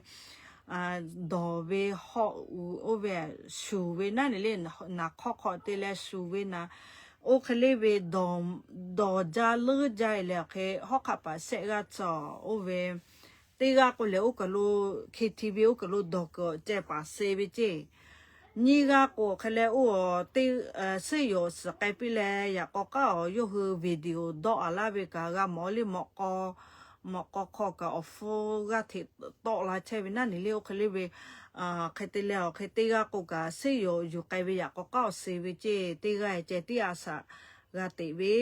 dawˬ ve hawˆ uiˍ oˇ ve shuˍ ve naˉ neˬ le, naˍ hk'awˇ hk'awꞈ te leh shuˍ ve naˍ, oˇ hk'e le ve dawˬ jaˇ leuˉ jaˇ e leh awˬ hk'e hawˉ hk'aˆ paˍ shehˆ g'aˇ chi awˬ, oˇ ve teˇ g'aˇ k'o lehˬ oˇ kaˬ lo, hk'e hti ve oˇ kaˬ lo dawˬ kuiˬ awˬ ceh paˍ se ve ceˇ. Nyiˇ g'aˇ k'o awˬ hk'e leh oˇ teˇ, suhˉ yoˬ suhˍ k'ai piˇ leh yaꞈ k'aw k'aˉ awˬ yawˇ hui video dawˆ a laˇ ve kaꞈ g'a mawˬ le. Mawꞈ k'aw, mawꞈ k'aw hk'aw kaꞈ awˬ hpfuhˇ g'aˇ hteꞈ tawˆ la chehˇ ve naˉ neˬ le. Oˇ hk'e le ve hk'e te leh awˬ hk'e teˇ g'aˇ k'o kaꞈ suhˉ yoˬ yuˬ k'ai ve yaꞈ k'aw k'aˉ awˬ se ve ceˇ. Teˇ g'aˇ ceh tiˉ a shaꞈ g'a teꞈ ve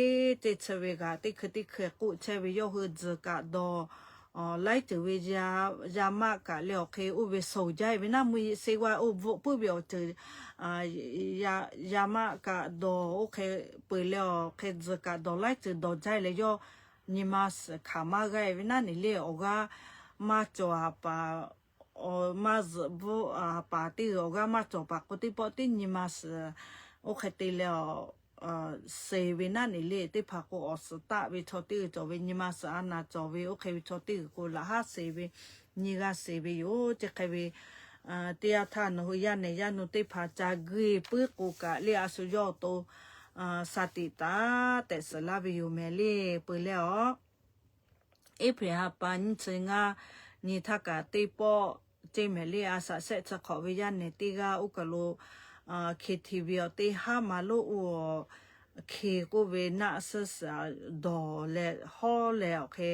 ceˇ. Chi ve kaꞈ teˇ hkui teˇ hkui k'oˆ chehˇ ve yawˇ hui tzuhˬ kaꞈ dawˬ, laiˉ ceuˬ ve yaˇ maˆ kaꞈ leh awˬ hk'e oˇ ve shoˍ jaˇ e ve naˉ, mvuhˇ yeˇ seˇ g'aˇ oˇ bvuhꞈ puiˉ ve awˬ ceuˬ yaˇ maˆ kaꞈ dawˬ oˇ hk'e peuˬ leh awˬ hk'e tzuhˬ kaꞈ dawˬ laiˉ ceuˬ dawˬ jaˇ e leh yawˇ nyi ma suhˍ hkanˍ maˇ g'a e ve naˉ neˬ le. Awˬ g'aˇ maˇ cawˬ a paˍ, maˇ zuhꞈ bvuhˆ a paˍ teˇ g'uiˬ awˬ g'aˇ maˇ cawˬ paˍ k'o teˇ pawˆ tiˉ nyi ma suhˍ oˇ hk'e te leh awˬ, se ve naˉ neˬ le. Teˇ hpaˍ k'o awˬ suhˍ taˆ ve chaw teˇ g'uiˬ cawˬ ve, nyi ma suhˍ a naˍ cawˬ ve oˇ hk'e ve chaw teˇ g'uiˬ k'o laꞈ haˉ se ve, nyi g'aˇ se ve yoˬ ceˇ. Hk'e ve teˇ yanˇ htaˇ nawˬ hui yaˇ nehˬ yaˇ nu teˇ hpaˍ ca guˇ e puiˉ k'o kaꞈ le a shu yawˇ awˬ to sha tiꞈ taˍ tehꞈ suhˍ laˇ ve yoˬ mehˍ le. Peuˬ leh awˬ April ha pa nyiˇ chi ngaˇ nyi htaˇ kaꞈ teˇ pawˆ ceˇ mehˍ le. A shaꞈ shehˆ chi hk'awꞈ ve yaˇ nehˬ teˇ g'aˇ oˇ kaˬ lo K T V awˬ teˇ haˉ ma lo oˇ, K k'oˆ ve naˆ suhˉ suhˍ dawˬ leh hawˉ leh awˬ hk'e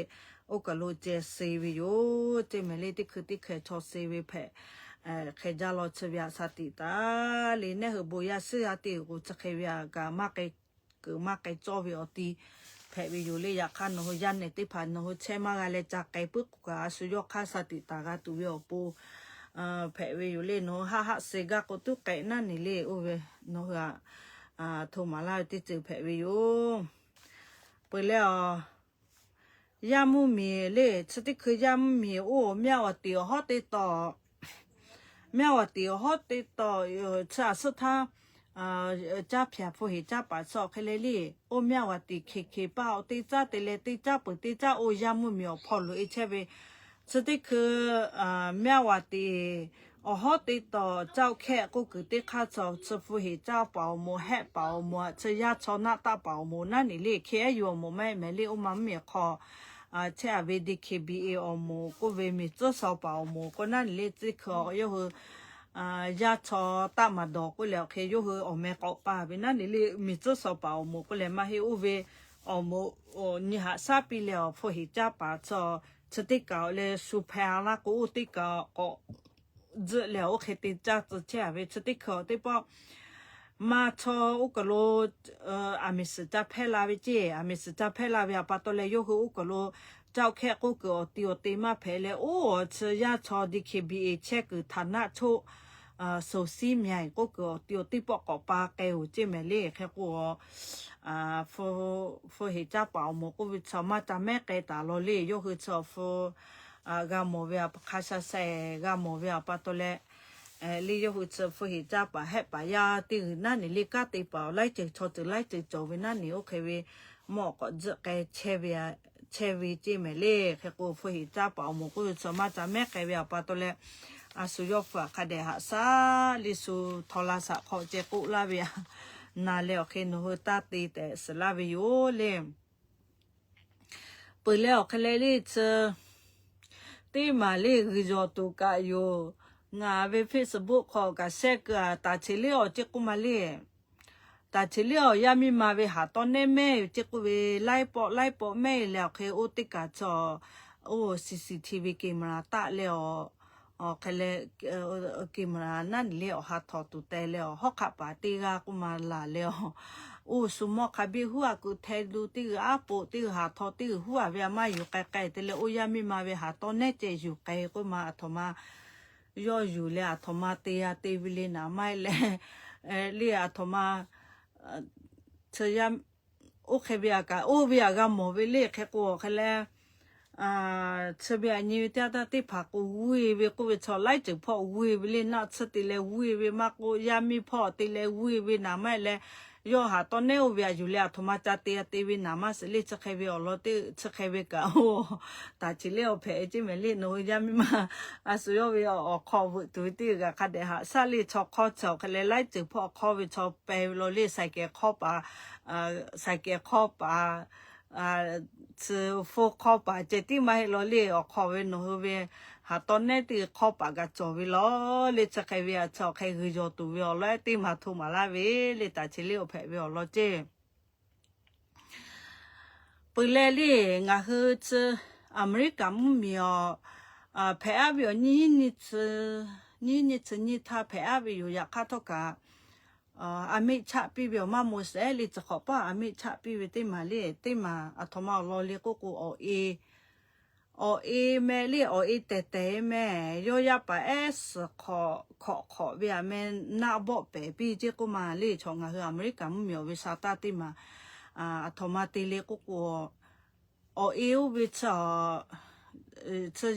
oˇ kaˬ lo ceh se ve yoˬ ceˇ mehˍ le. Teˇ hkui teˇ hkui chaw se ve hpehꞈ hk'e jaˇ law chi ve aꞈ sha tiꞈ taˍ le. Nehˉ hui bon yaˇ suhˉ yaˇ teˇ g'uiˬ k'o chi hk'e ve aꞈ kaꞈ maˇ k'ai kuiˬ maˇ k'ai cawˇ ve awˬ ti hpehꞈ ve yoˬ le. Yaꞈ hk'aˇ nawˬ hui yaˇ nehˬ teˇ hpaˍ nawˬ hui chehˇ maˇ g'a leh ca k'ai puiˉ k'o kaꞈ, a shu yawˇ hk'aˇ sha tiꞈ taˍ g'a tuˬ ve awˬ pon hpehꞈ ve yoˬ le. Nawˬ hui haˆ haˆ suh gaˇ k'o tuˉ k'ai naˉ neˬ le. Oˇ ve nawˬ hui aꞈ hto maˍ laˇ ve teˇ ceuˬ hpehꞈ ve yoˬ. Peuˬ leh, aˬ, yaˇ mvuhˇ miˬ le, chi teˇ hkui yaˇ mvuhˇ miˬ oˇ Myaˇ Waˍ tiˍ awˬ hawˉ teˇ taw, Myaˇ Waˍ tiˍ awˬ hawˉ teˇ taw, chi aꞈ suhˉ htaˇ, caˇ hpyaꞈ hpu heˍ caˇ paˍ chi awˬ hk'e le le, oˇ Myaˇ Waˍ tiˍ hkeˬ hkeˬ paˇ awˬ teˇ caˉ te leh teˇ caˉ peuˬ teˇ caˉ oˇ yaˇ mvuhˇ miˬ awˬ hpawˇ loꞈ e chehˇ ve, chi teˇ hkui Myaˇ Waˍ tiˍ awˬ hawˉ teˇ taw caˇ hkehˆ k'oˆ kuiˬ teˇ hk'aˇ chaw chi hpu heˍ caˇ paˍ awˬ moˍ, hehˆ paˍ awˬ moˍ, chi yaˇ chaw naˆ taˆ paˍ awˬ moˍ naˉ neˬ le, K N U awˬ moˍ maˇ heˆ mehˍ le, oˇ ma mvuhˇ miˬ hk'aw chehˇ a ve D K B A awˬ moˍ k'oˆ ve miˬ tcuhˉ shaw paˍ awˬ moˍ k'o naˉ neˬ le, teˇ hkui yawˇ hui yaˇ chaw taˆ maˍ dawˬ k'oˆ leh awˬ hk'e yawˇ hui awˬ meh k'awꞈ pa ve naˉ neˬ le, miˬ tcuhˉ shaw paˍ awˬ moˍ k'oˆ leh maˇ heˆ, oˇ ve awˬ moˍ nyi haꞈ shaˉ piˇ leh awˬ hpu heˍ caˇ paˍ chaw chi teˇ kaˬ leh shu hpeh a laˇ k'o, oˇ teˇ kaˬ k'awꞈ tzuhˆ leh oˇ hk'e te caˇ tcuh chehˇ a ve chi teˇ hkui teˇ pawˆ maˇ chaw oˇ kaˬ lo aˬ miˍ suhˍ ca hpehˇ la ve ceˇ, aˬ miˍ suhˍ ca hpehˇ la ve aꞈ pa taw leh yawˇ hui oˇ kaˬ lo caˇ hkehˆ k'oˆ kuiˬ awˬ ti awˬ te maˇ hpehꞈ leh, oˇ chi yaˇ chaw D K B A chehˇ kuiˬ htaˍ naˆ choˆ shuˍ siˉ myaˍ k'oˆ kuiˬ awˬ ti awˬ teˇ pawˆ k'awꞈ pa k'ai oˬ ceˇ mehˍ le. Hk'e k'o, hpu heˍ caˇ paˍ awˬ moˍ k'oˆ ve chaw maˇ ca mehˉ k'ai taˍ law le. Yawˇ hui chi awˬ hpu g'a mawˬ ve aꞈ hk'a sha sha g'a mawˬ ve aꞈ pa taw leh, le yawˇ hui chi hpu heˍ caˇ paˍ hehˆ paˍ yaˇ teˇ g'uiˬ naˉ neˬ le, kanˉ te paˍ awˬ laiˉ ceuˬ chaw ceuˬ laiˉ ceuˬ cawˬ ve naˉ neˬ oˇ hk'e ve mawˇ k'awꞈ tzuhˆ k'ai chehˇ ve ceˇ mehˍ le. Hk'e k'o hpu heˍ caˇ paˍ awˬ moˍ k'oˆ ve chaw maˇ ca mehˉ k'ai ve aꞈ pa taw leh, a shu yawˇ hpu aꞈ hk'a dehꞈ haꞈ shaˉ le shu htaw la shaꞈ hk'aw ceh k'oˆ laˇ ve aꞈ na leh awˬ hk'e nawˬ hui taˇ te tehꞈ suhˍ laˇ ve yoˬ le. Peuˬ leh awˬ hk'e leh le chi teˇ maˬ le g'uiˬ yawˬ tuˬ kaꞈ yoˬ. Ngaˬ ve Facebook hk'aw kaꞈ share keu a, taˍ cheˬ le awˬ ceˇ k'oˆ ma le. Taˍ cheˬ le awˬ yaˇ miˇ ma ve haˍ tawˇ nehˉ mehˇ ceˇ k'oˆ ve laiˉ pawˆ laiˉ pawˆ mehˇ leh awˬ hk'e oˇ teˇ kaˬ chaw oˇ C C T V camera taˆ leh awˬ, awˬ hk'e leh camera naˉ neˬ le awˬ ha htawnˍ tuˬ teh leh awˬ hawˉ hk'aˆ paˍ teˇ g'aˇ k'oˆ ma laˬ leh awˬ, oˇ shu mawˇ hk'a biˇ huˉ a kuiˬ hteh lu teˇ g'uiˬ aˉ poꞈ teˇ g'uiˬ haˍ htaw teˇ g'uiˬ huˉ a ve aꞈ maˇ yuˬ k'ai k'ai te leh oˇ yaˇ miˇ ma ve haˍ tawˇ nehˉ ceh yuˬ k'ai k'oˆ ma aˬ htoꞈ ma yawˇ yuˬ leh aˬ htoꞈ ma te a te ve le naˍ maˇ heˆ leh, le aˬ htoꞈ ma chi yaˇ oˇ hk'e ve aꞈ kaꞈ oˇ ve aꞈ g'a mawˬ ve le. Hk'e k'o awˬ hk'e leh, chi ve aꞈ nyi ve teˇ yanˇ htaˇ teˇ hpaˍ k'o g'uˇ e ve k'oˆ ve chaw laiˉ ceuˬ hpawˇ g'uˇ e ve le, naˆ tsuhˇ te leh g'uˇ e ve maˇ k'oˆ, yaˇ miˇ hpawˇ te leh g'uˇ e ve naˍ maˇ heˆ leh, yawˇ haˍ tawˇ nehˉ oˇ ve aꞈ yuˬ leh aˬ htoꞈ ma ca te a te ve naˍ maˇ shiˍ le. Chi hk'e ve awˬ lawn teˇ chi hk'e ve kaꞈ oˇ taˍ cheˬ le awˬ hpehꞈ ceˇ mehˍ le. Nawˬ hui yaˇ miˇ ma a shu yawˇ ve awˬ hk'aw veuꞈ tuˬ ve teˇ g'uiˬ kaꞈ hk'a dehꞈ haꞈ shaˉ le. Chaw hk'awˇ chi awˬ hk'e leh laiˉ ceuˬ hpawˇ hk'awˇ ve chaw peh ve law le, saiˍ kehˬ hk'awˇ paˍ, saiˍ kehˬ hk'awˇ paˍ, chi hpfuhˇ hk'awˇ paˍ ceh tiˉ maˇ heˆ law le. Awˬ hk'aw ve nawˬ hui ve haˍ tawˇ nehˉ teˇ hk'awˇ paˍ kaꞈ cawˬ ve law le. Chi hk'e ve aꞈ chi awˬ hk'e g'uiˬ yawˬ tuˬ ve awˬ lawn teˇ maˬ hto maˍ laˇ ve le. Taˍ cheˬ le awˬ hpehꞈ ve awˬ lawn ceˇ peuˬ leh le, ngaˬ hui chi Aˍmeˍriˆkaˍ mvuhˇmiˬ awˬ hpehꞈ aˉ ve awˬ nyiˇ nyi chi, nyiˇ nyi chi nyi htaˇ hpehꞈ aˉ ve yoˬ. Yaꞈ hk'aˇ htawˇ kaꞈ a miˆ chaˆ piˇ ve awˬ maˇ moˍ shehˍ le. Chi hk'awꞈ paˆ a miˆ chaˆ piˇ ve teˇ maˬ le, teˇ maˬ aˬ htoꞈ ma awˬ lawn le k'oˆ k'o, awˬ e awˬ e meh le, awˬ e tehˬ tehˬ e meh, yawˇ yaˇ paˍ ehˉ suhˍ hk'awꞈ hk'awꞈ ve aꞈ meh naˆ bawˆ pehˍ piˇ ceˇ k'oˆ ma le. Chaw ngaˬ hui Aˍmeˍriˆkaˍ mvuhˇmiˬ awˬ ve sha taˇ teˇ maˬ aˬ htoꞈ ma te le k'oˆ k'o, awˬ e oˇ ve chi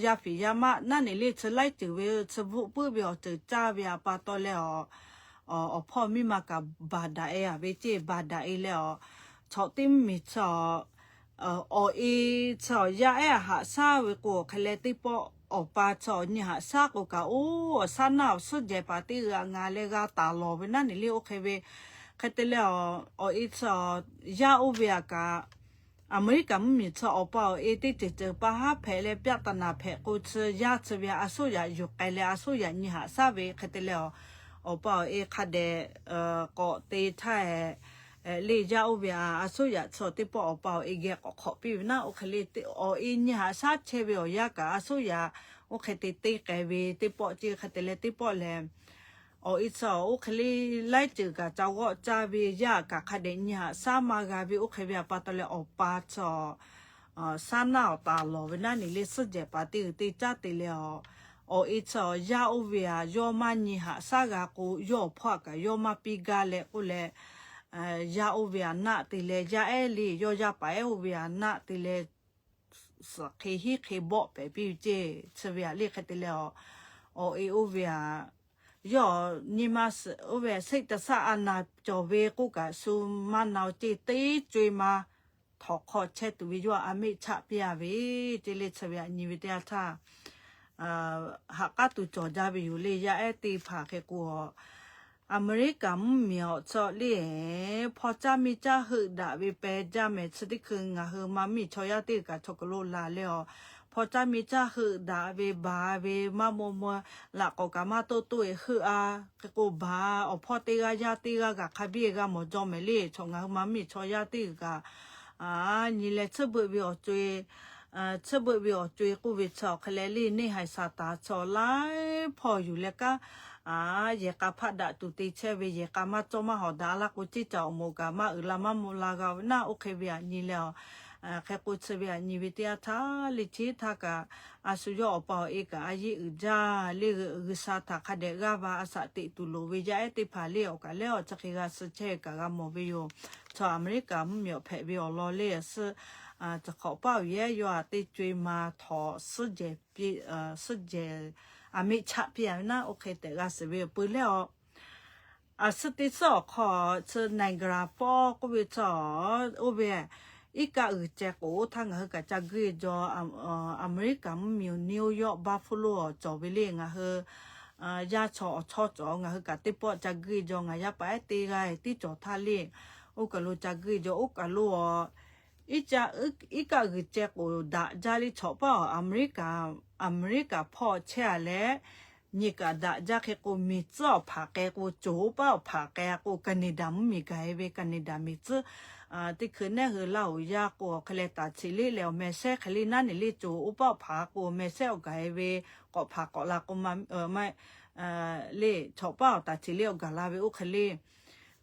yaˇ fiˍ yaˇ maˆ naˉ neˬ le, chi laiˉ ceuˬ ve chi bvuhˆ puiˉ ve awˬ ceuˬ caˇ ve aꞈ pa taw leh, awˬ hpawˇ miˇ ma kaꞈ baˬ daꞈ e a ve ceˇ, baˬ daꞈ e leh awˬ, chaw teˇ mvuhˇmiˬ chi awˬ e chi awˬ yaˇ ehˉ haꞈ shaˉ ve k'o, awˬ hk'e leh teˇ pawˆ awˬ pa chi awˬ nyi haꞈ shaˉ k'o kaꞈ, oˇ awˬ shaˉ naˆ awˬ suhˉ jehˬ paˍ teˇ g'aˇ ngaˬ leh g'a taˍ lawˬ ve naˉ neˬ le. Oˇ hk'e ve hk'e te leh, awˬ e chi yaˇ oˇ ve aꞈ kaꞈ, Aˍmeˍriˆkaˍ mvuhˇmiˬ chi awˬ pa awˬ e teˇ ceuˬ ceuˬ pa haˉ hpehꞈ leh pyaˆ taˍ naˍ hpehꞈ k'o, chi yaˇ chi ve a soˉ yaꞈ yuˬ k'ai leh a soˉ yaꞈ nyi haꞈ shaˉ ve hk'e te leh, awˬ pa awˬ e hk'a dehꞈ k'awꞈ te htaˇ le, yaˇ oˇ ve a a soˉ yaꞈ chi teˇ pawˆ awˬ pa awˬ e geh k'awꞈ hk'awꞈ piˇ ve naˉ, oˇ hk'e le awˬ e nyi haꞈ shaˉ chehˇ ve awˬ yaˇ kaꞈ a soˉ yaꞈ oˇ hk'e te teˇ k'ai ve teˇ pawˆ ceˇ. Hk'e te leh teˇ pawˆ lehˬ awˬ e chi oˇ hk'e le laiˉ ceuˬ kaꞈ ca g'awˆ caˇ ve, yaˇ kaꞈ hk'a dehꞈ nyi haꞈ shaˉ maˇ g'a ve oˇ hk'e ve a pa taw leh awˬ pa chi shaˉ naˆ awˬ taˍ lawˬ ve naˉ ne le suhˉ jehˬ paˍ teˇ g'uiˬ te caˉ te leh a, awˬ e chi yaˇ oˇ ve aꞈ yawˇ maˇ nyi haꞈ shaˉ g'a k'o, yawˇ awˬ hpawˇ kaꞈ yawˇ maˇ piˇ gaˇ leh k'oˆ leh, yaˇ oˇ ve aꞈ naˆ te leh yaˇ ehˉ le yawˇ yaˇ paˍ ehˉ oˇ ve aꞈ naˆ te leh suhˍ hk'e hiˉ hk'e bawˆ pehˍ piˇ ve ceˇ. Chi ve aꞈ le hk'e te leh a, awˬ e oˇ ve aꞈ yawˇ nyi ma oˇ ve เศรษฐศาสตร์ a naˍ cawˬ ve k'oˆ kaꞈ shu maˇ na ceˇ, teˇ co-e ma htawnˍ hk'aw chehˇ tuˬ ve yawˇ a miˆ chaˆ piˇ a ve ceˇ le. Chi ve aꞈ nyi ve teˇ yanˇ htaˇ, haꞈ k'aˉ tuˬ cawˬ jaˇ ve yoˬ le. Yaˇ ehˉ teˇ hpaˍ hk'e k'o, Aˍmeˍriˆkaˍ mvuhˇmiˬ awˬ chi le, hpaw caˇ miˇ caˇ heuˆ daꞈ ve peh jaˇ mehˍ. Chi teˇ hkui ngaˬ hui ma miˇ chaw yaˇ teˇ g'uiˬ kaꞈ chaw kaˬ lo laˬ leh a, hpaw caˇ miˇ caˇ heuˆ daꞈ ve baˬ ve maˇ maw maw laꞈ k'awꞈ kaꞈ maˇ toˆ toˆ e heuˆ a, hk'e k'o baˬ awˬ hpawˇ teˇ g'aˇ yaˇ teˇ g'aˇ kaꞈ hk'a biˇ g'a mawˬ jaw mehˍ le. Chaw ngaˬ hui ma miˇ chaw yaˇ teˇ g'uiˬ kaꞈ nyi leh tsuhˇ beuꞈ ve awˬ co-e, tsuhˇ beuꞈ ve awˬ co-e k'oˆ ve chi awˬ hk'e leh le neˇ haiˬ Saˍtanˍ chi laiˉ hpawˇ yuˬ leh kanˉ yehˬ k'a hpaˆ daꞈ tuˬ te chehˇ ve, yehˬ k'a maˇ cawˇ maˇ hawˍ daꞈ laˇ k'o, ceˇ caꞈ awˬ moˍ kaꞈ maˇ uiˍ la maˇ mvuh la g'a ve naˉ oˇ hk'e ve aꞈ nyi leh a, hk'e k'o chi ve aꞈ nyi ve teˇ yanˇ htaˇ le chi htaˇ kaꞈ a shu yawˇ awˬ pa awˬ e kaꞈ a yeˆ uiˍ jaˇ le. G'uiˬsha htaꞈ hk'a dehꞈ g'aˇ va a shaꞈ teꞈ tuˬ loˍ ve yaˇ ehˉ teˇ hpaˍ le awˬ kaꞈ lehˉ awˬ chi hk'e g'a suh chehˇ ve kaꞈ g'a mawˬ ve yoˬ. Chaw Aˍmeˍriˆkaˍ mvuhˇmiˬ awˬ hpehꞈ ve awˬ lawn le suhˉ, chi hk'awꞈ paˆ uiˍ yehˉ yawˇ a teˇ co-e ma htawnˍ suhˉ jehˬ a miˆ chaˆ piˇ a ve naˉ oˇ hk'e tehꞈ g'a suhˍ ve yoˬ. Peuˬ leh a, a suhˉ teˇ suhˉ awˬ hk'aw chi Niagara Falls k'oˆ ve chaw oˇ ve iˉ kaˆ g'uiˬ ceh k'oˍ oˇ htaˇ ngaˬ hui kaꞈ ca guˇ jaw, Aˍmeˍriˆkaˍ mvuhˇmiˬ New York Buffalo awˬ cawˬ ve le ngaˬ hui yaˇ chaw awˬ chawˇ cawˬ ngaˬ hui kaꞈ teˇ pawˆ ca guˇ jaw ngaˬ yaˇ paˍ ehˉ teˇ g'aˇ tiˉ cawˬ htaˇ le, oˇ kaˬ lo ca guˇ jaw oˇ kaˬ lo a iˉ kaˆ g'uiˬ ceh k'oˍ daꞈ jaˇ le chaw paˆ a, Aˍmeˍriˆkaˍ hpawˇ chehˇ a leh nyi kaꞈ daꞈ jaˇ hk'e k'o miˬ tcuhˉ awˬ hpaˍ k'ai k'o coˬ oˇ paˆ awˬ hpaˍ k'ai a k'o Canada mvuhˇmiˬ gaˬ e ve Canada miˬ tcuhˉ teˇ hkui nehˉ hui laˇ oˬ yaˇ k'o awˬ hk'e leh taˍ cheꞈ le leh awˬ meh sehˉ hk'e le naˉ ne le coˬ oˇ paˆ awˬ hpaˍ k'o meh sehˉ awˬ gaˬ e ve k'awꞈ hpaˍ k'awꞈ la k'o le chaw paˆ awˬ taˍ cheꞈ le awˬ gaˬ la ve oˇ hk'e le.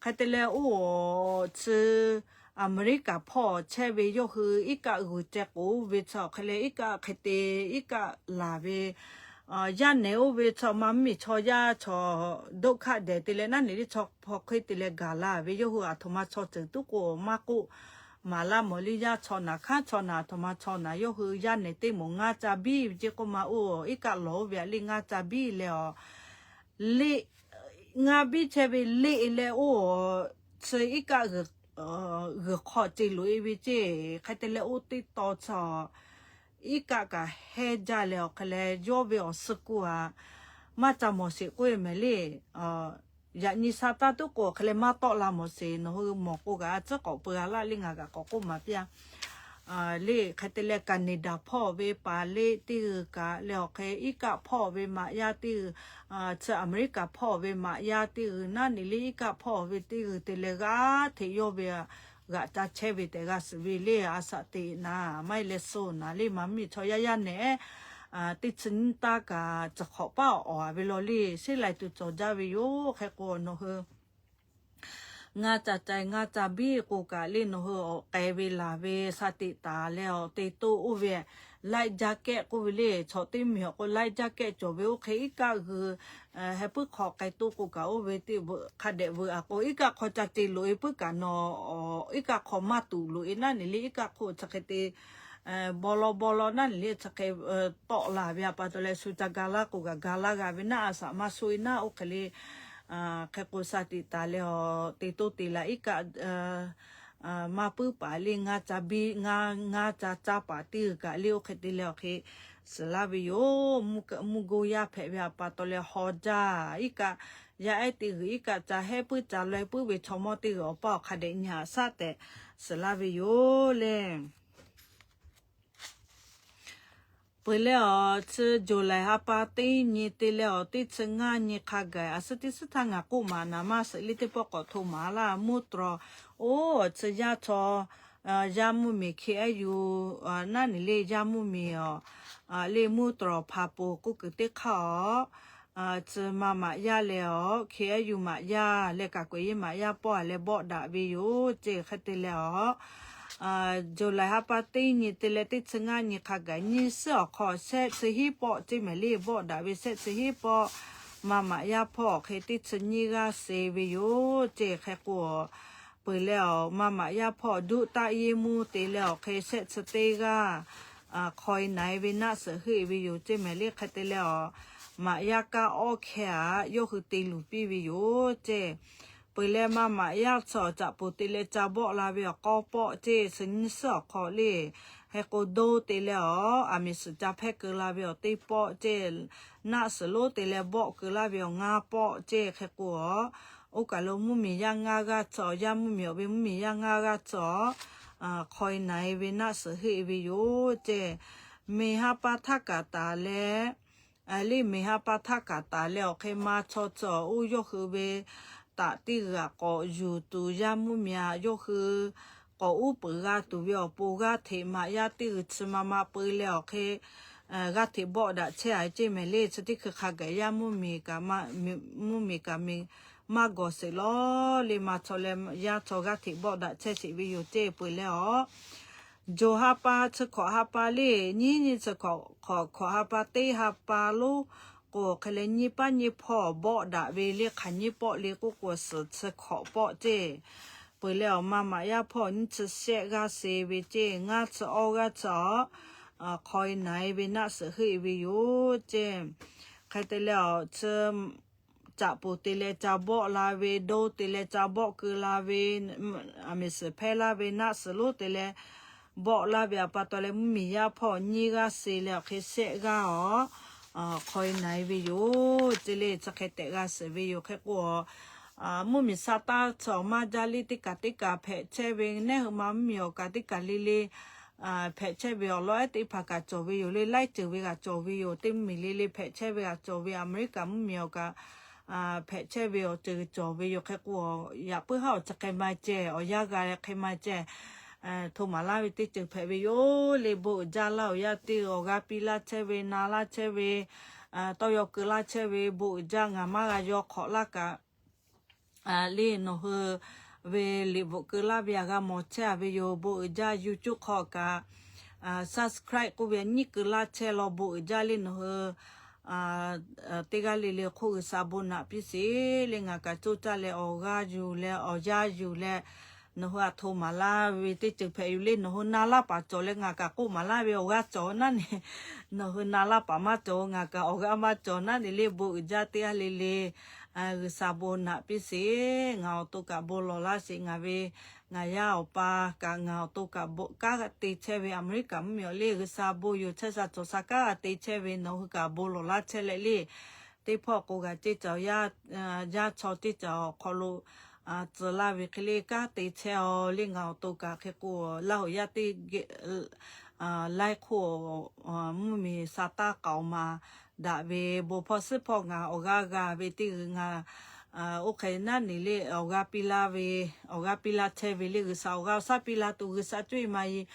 Hk'e te leh oˇ chi Aˍmeˍriˆkaˍ hpawˇ chehˇ ve yawˇ hui iˉ kaˆ g'uiˬ ceh k'oˍ ve chi awˬ hk'e leh iˉ kaˆ hk'e te iˉ kaˆ laˬ ve yaˇ nehˬ oˇ ve chaw ma mvuhˇmiˬ chaw yaˇ chaw doˆ hkaˆ dehˬ te leh naˉ ne le chaw hpaw hk'e te leh gaˬ la ve yawˇ hui aˬ htoꞈ ma chaw ceuˬ tuˉ k'o maˇ k'oˆ maˍ laˇ mawˬ le. Yaˇ chaw naˬ hkanˉ chaw naˬ aˬ htoꞈ ma chaw naˬ yawˇ hui yaˇ nehˬ teˇ moˍ ngaˇ ca biˇ ve ceˇ k'oˆ ma oˇ iˉ kaˆ lawˬ oˇ ve aꞈ le ngaˇ ca biˇ leh a le ngaˇ biˇ chehˇ ve le leh oˇ chi iˉ kaˆ g'uiˬ hk'aw ce loꞈ e ve ceˇ. Hk'e te leh oˇ teˇ taw chi iˉ kaˆ kaꞈ hehˇ jaˇ leh awˬ hk'e leh yawˇ ve awˬ suh k'oˆ a maˇ ca mawˬ sheˍ k'oˆ e mehˍ le. Yaꞈ nyi sha taˇ tuˉ k'o awˬ hk'e leh maˇ tawˆ la mawˬ sheˍ. Nawˬ hui mawˬ k'o kaꞈ a tcuhˉ k'awꞈ peu a laˇ le ngaˬ kaꞈ k'awꞈ k'oˆ maˍ piˇ a le. Hk'e te leh Canada hpawˇ ve paˍ le teˇ g'uiˬ kaꞈ leh awˬ hk'e iˉ kaˆ hpawˇ ve maꞈ yaˇ teˇ g'uiˬ chi Aˍmeˍriˆkaˍ hpawˇ ve maꞈ yaˇ teˇ g'uiˬ naˉ ne le iˉ kaˆ hpawˇ ve teˇ g'uiˬ te leh g'aˇ hteꞈ yawˇ ve g'aꞈ ca chehˇ ve tehꞈ g'a suhˍ ve le. A shaꞈ teꞈ naˍ maˇ heˆ leh suh naˍ le ma mvuhˇmiˬ chaw yaˇ yaˇ nehˬ teˇ chi nyiˇ taˇ kaꞈ ciˬ hk'awꞈ paˉ awˬ a ve law le sheˉ lai tuˬ cawˬ jaˇ ve yoˬ. Hk'e k'o nawˬ hui ngaˇ ca ca ngaˇ ca biˇ k'o kaꞈ le nawˬ hui awˬ k'ai ve laˬ ve sha teꞈ taˍ leh awˬ te toˆ oˇ ve life jacket k'oˆ ve le. Chaw teˇ miˬ awˬ k'o life jacket cawˬ ve oˇ hk'e iˉ kaˆ g'uiˬ heh puiˉ hk'aw k'ai toˆ k'o kaꞈ oˇ ve teˇ hk'a dehꞈ veuꞈ a k'o iˉ kaˆ hk'aw ca te loꞈ e puiˉ kaꞈ nawˬ iˉ kaˆ hk'aw maˇ tuˬ loꞈ e naˉ ne le iˉ kaˆ hk'oˆ chi hk'e te baw law baw law naˉ ne le chi hk'e tawˆ la ve a pa taw leh shu ca ga laˇ k'o kaꞈ ga laˇ g'a ve naˉ a shaꞈ maˇ sho e naˉ oˇ hk'e le. Hk'e k'o sha teꞈ taˍ leh awˬ te toˆ te laˬ iˉ kaˆ maˇ puiˉ paˍ le ngaˇ ca biˇ ngaˇ ca caˇ paˍ teˇ g'uiˬ kaꞈ le oˇ hk'e te leh awˬ hk'e suhˍ laˇ ve yoˬ. Mvuhˇ go yaˇ hpehꞈ ve a pa taw leh haw jaˇ iˉ kaˆ yaˇ ehˉ teˇ g'uiˬ iˉ kaˆ ca hehˉ puiˉ ca laweh puiˉ ve chaw mawˇ teˇ g'uiˬ awˬ paˇ awˬ hk'a dehꞈ nyi haꞈ shaˉ tehꞈ suhˍ laˇ ve yoˬ le. Peuˬ leh awˬ chi July ha pa teˇ nyi te leh awˬ teˇ chi ngaˇ nyi hk'a gaˬ a suhˉ teˇ suhˉ htaˇ ngaˬ k'oˆ maˍ naˍ maˇ suhˍ le teˇ pawˆ k'awꞈ hto maˍ laˇ mvuhˇ trawˍ. Oˇ chi yaˇ chaw yaˇ mvuhˇmiˬ hk'e ehˉ yuˬ naˉ ne le yaˇ mvuhˇmiˬ awˬ le mvuhˇ trawˍ hpa po k'oˆ kuiˬ teˇ hk'aˇ awˬ Tcuh ma maꞈ yaˇ leh awˬ, K F U maꞈ yaˇ leh kaꞈ k'oꞈ yeˇ maꞈ yaˇ pawˆ a leh bawˆ daꞈ ve yoˬ ceˇ. Hk'e te leh awˬ, July ha pa teˇ nyi te leh teˇ chi ngaˇ nyi hk'a gaˬ nyiˇ suhˉ awˬ hk'aw shehˆ chi hiˉ pawˆ ceˇ mehˍ le, bawˆ daꞈ ve shehˆ chi hiˉ pawˆ, ma maꞈ yaˇ hpawˇ awˬ hk'e teˇ chi nyiˇ g'aˇ suh ve yoˬ ceˇ. Hk'e k'o, peuˬ leh awˬ, ma maꞈ yaˇ hpawˇ duˆ taˆ yeˇ mvuhˇ te leh awˬ hk'e shehˆ chi teˇ g'aˇ hk'aw e na e ve naˆ suhˍ heuˆ e ve yoˬ ceˇ mehˍ le. Hk'e te leh awˬ, maꞈ yaˇ kaˇ awˇ hkeh aꞈ yawˇ hui te luˬ piˇ ve yoˬ ceˇ. Peuˬ leh ma maꞈ yaˇ chi awˬ caꞈ poˬ te leh ca bawˆ la ve awˬ k'awˇ pawˆ ceˇ, suh nyiˇ suhˉ awˬ hk'aw le. Hk'e k'o, doˇ te leh awˬ, aˬ miˍ suhˍ ca hpehˇ keu la ve awˬ teˇ pawˆ ceˇ, naˆ suhˍ lonˉ te leh bawˆ keu laˇ ve awˬ ngaˇ pawˆ ceˇ. Hk'e k'o, oˇ kaˬ lo mvuhˇmiˬ yaˇ ngaˇ g'aˇ chi awˬ, yaˇ mvuhˇmiˬ awˬ ve mvuhˇmiˬ yaˇ ngaˇ g'aˇ chi awˬ, hk'aw e na e ve naˆ suhˍ heuˆ e ve yoˬ ceˇ. Meˬ ha pa htaˇ kaꞈ taˍ leh, le meˬ ha pa htaˇ kaꞈ taˍ leh awˬ hk'e ma chaw chi awˬ, oˇ yawˇ hui ve taꞈ teˇ g'aꞈ k'awꞈ yuˬ tuˬ yaˇ mvuhˇmiˬ aꞈ yawˇ hui k'awꞈ uˉ peunˍ g'a tuˬ ve awˬ pon g'aˇ hteꞈ maꞈ yaˇ teˇ g'uiˬ chi ma ma peu leh awˬ hk'e g'aˇ hteꞈ bawˆ daꞈ chehˇ a ceˇ mehˍ le. Chi teˇ hkui hk'a gaˬ yaˇ mvuhˇmiˬ kaꞈ, mvuhˇmiˬ kaꞈ miˬ maˇ gawˬ sheˍ lawˬ le, ma chaw leh yaˇ chaw g'aˇ hteꞈ bawˆ daꞈ chehˇ sheˍ ve yoˬ ceˇ. Peuˬ leh awˬ, July ha pa chi hkawꞈ ha pa le, nyiˇ nyi chi hkawꞈ, hkawꞈ ha pa teˇ ha pa lonˉ k'o, hk'e leh nyiˇ paˉ nyiˇ hpawˇ bawˆ daꞈ ve le, hk'aˬ nyiˇ pawˆ le k'oˆ k'o, suhˍ chi hkawꞈ pawˆ ceˇ. Peuˬ leh awˬ, ma maꞈ yaˇ hpawˇ nyiˇ chi shehˆ g'aˇ suh ve ceˇ, ngaˇ chi awˇ g'aˇ chi awˬ, hk'aw e na e ve naˆ suhˍ heuˆ e ve yoˬ ceˇ. Hk'e te leh awˬ, chi caꞈ poˬ te leh ca bawˆ la ve, doˇ te leh ca bawˆ keu la ve, aˬ miˍ suhˍ hpehˇ laˇ ve naˆ suhˍ lonˉ te leh bawˆ laˇ ve awˬ pa taw leh mvuhˇmiˬ yaˇ hpawˇ nyiˇ g'aˇ suh leh awˬ hk'e shehˆ g'aˇ awˬ, hk'aw e na e ve yoˬ ceˇ le. Chi hk'e tehꞈ g'a suhˍ ve yoˬ. Hk'e k'o, mvuhˇmiˬ sa taˇ chi awˬ maˇ jaˇ le, teˇ kaꞈ teˇ kaꞈ hpehꞈ chehˇ ve, neˉ hui ma mvuhˇmiˬ awˬ kaꞈ teˇ kaꞈ le le hpehꞈ chehˇ ve awˬ lawn ehˉ teˇ hpaˍ kaꞈ cawˬ ve yoˬ le. Laiˉ ceuˬ ve kaꞈ cawˬ ve yoˬ. Teˇ mvuhˇmiˬ le le hpehꞈ chehˇ ve kaꞈ cawˬ ve, Aˍmeˍriˆkaˍ mvuhˇmiˬ awˬ kaꞈ hpehꞈ chehˇ ve awˬ ceuˬ cawˬ ve yoˬ. Hk'e k'o, yaꞈ puiˉ haˉ awˬ chi hk'e ma ceh, awˬ yanˇ g'a leh hk'e ma ceh, hto maˍ laˇ ve teˇ ceuˬ hpehꞈ ve yoˬ le. Bon uiˍ jaˇ laˇ, awˬ yanˇ teˇ awˬ g'aˇ piˇ laˇ chehˇ ve, na laˇ chehˇ ve, tawˇ yaw keu laˇ chehˇ ve, bon uiˍ jaˇ. Ngaˬ maˇ g'a yaw hk'awꞈ laˇ kaꞈ le, nawˬ hui ve liꞈ bvuhꞈ keu laˇ ve aꞈ g'a mawˬ chehˇ a ve yoˬ. Bon uiˍ jaˇ. YouTube hk'aw kaꞈ subscribe k'oˆ ve nyiˉ keu laˇ chehˇ law. Bon uiˍ jaˇ le, nawˬ hui teˇ g'aˇ le le hk'oˆ G'uiˬsha bon naꞈ piˇ sheˍ le. Ngaˬ kaꞈ coˇ caˇ leh awˬ g'aˇ yuˬ leh awˬ yanˇ yuˬ leh nawˬ hui aꞈ hto maˍ laˇ ve teˇ ceuˬ hpehꞈ yoˬ le. Nawˬ hui na laˇ paˍ cawˬ leh ngaˬ kaꞈ k'oˆ maˍ laˇ ve awˬ g'aˇ cawˬ naˉ ne, nawˬ hui na laˇ paˍ maˇ cawˬ, ngaˬ kaꞈ awˬ g'aˇ maˇ cawˬ naˉ ne le. Bon uiˍ jaˇ teˇ g'aˇ le le G'uiˬsha bon naꞈ piˇ sheˍ. Ngaˬ awˬ to kaꞈ bon lawˬ laˇ sheˍ. Ngaˬ ve, ngaˬ yaˇ awˬ pa kaꞈ ngaˬ awˬ to kaꞈ bon kanˉ te chehˇ ve Aˍmeˍriˆkaˍ mvuhˇmiˬ awˬ le G'uiˬsha bon yoˬ chehˇ sha cawˬ sha kanˉ te chehˇ ve nawˬ hui kaꞈ bon lawˬ laˇ chehˇ leh le. Teˇ hpawˇ k'o g'a ceˇ caˬ, yaˇ chaw ceˇ caˬ awˬ hk'aw lo tcuh laˇ ve hk'e le kanˉ te chehˇ a le. Ngaˬ awˬ to kaꞈ hk'e k'o, Laˇ huˍ yaˇ teˇ geh laiˉ hk'oˆ mvuhˇmiˬ sa taˇ k'aoˍ maˍ daꞈ ve bon hpawˇ suhˉ hpawˇ ngaˬ awˬ g'aˇ g'a ve teˇ g'uiˬ ngaˬ oˇ hk'e naˉ ne le awˬ g'aˇ piˇ laˇ ve, awˬ g'aˇ piˇ laˇ chehˇ ve le. G'uiˬsha awˬ g'aˇ awˬ shaˉ piˇ laˇ tuˬ, G'uiˬsha cuˇ yiˍ maˍ yiˍ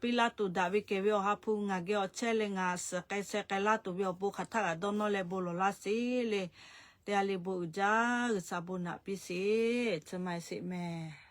piˇ laˇ tuˬ, daꞈ ve kehˬ ve Awˬ ha hpu ngaˬ geh awˬ chehˇ leh ngaˬ suhˍ k'ai sheh k'ai laˇ tuˬ ve awˬ bon hk'aˬ htaˇ kaꞈ dawˇ nawˇ leh bon lawˬ laˇ sheˍ le. Teˇ g'aˇ le bon uiˍ jaˇ. G'uiˬsha bon naꞈ piˇ sheˍ. Chi ma sheˍ mehˍ.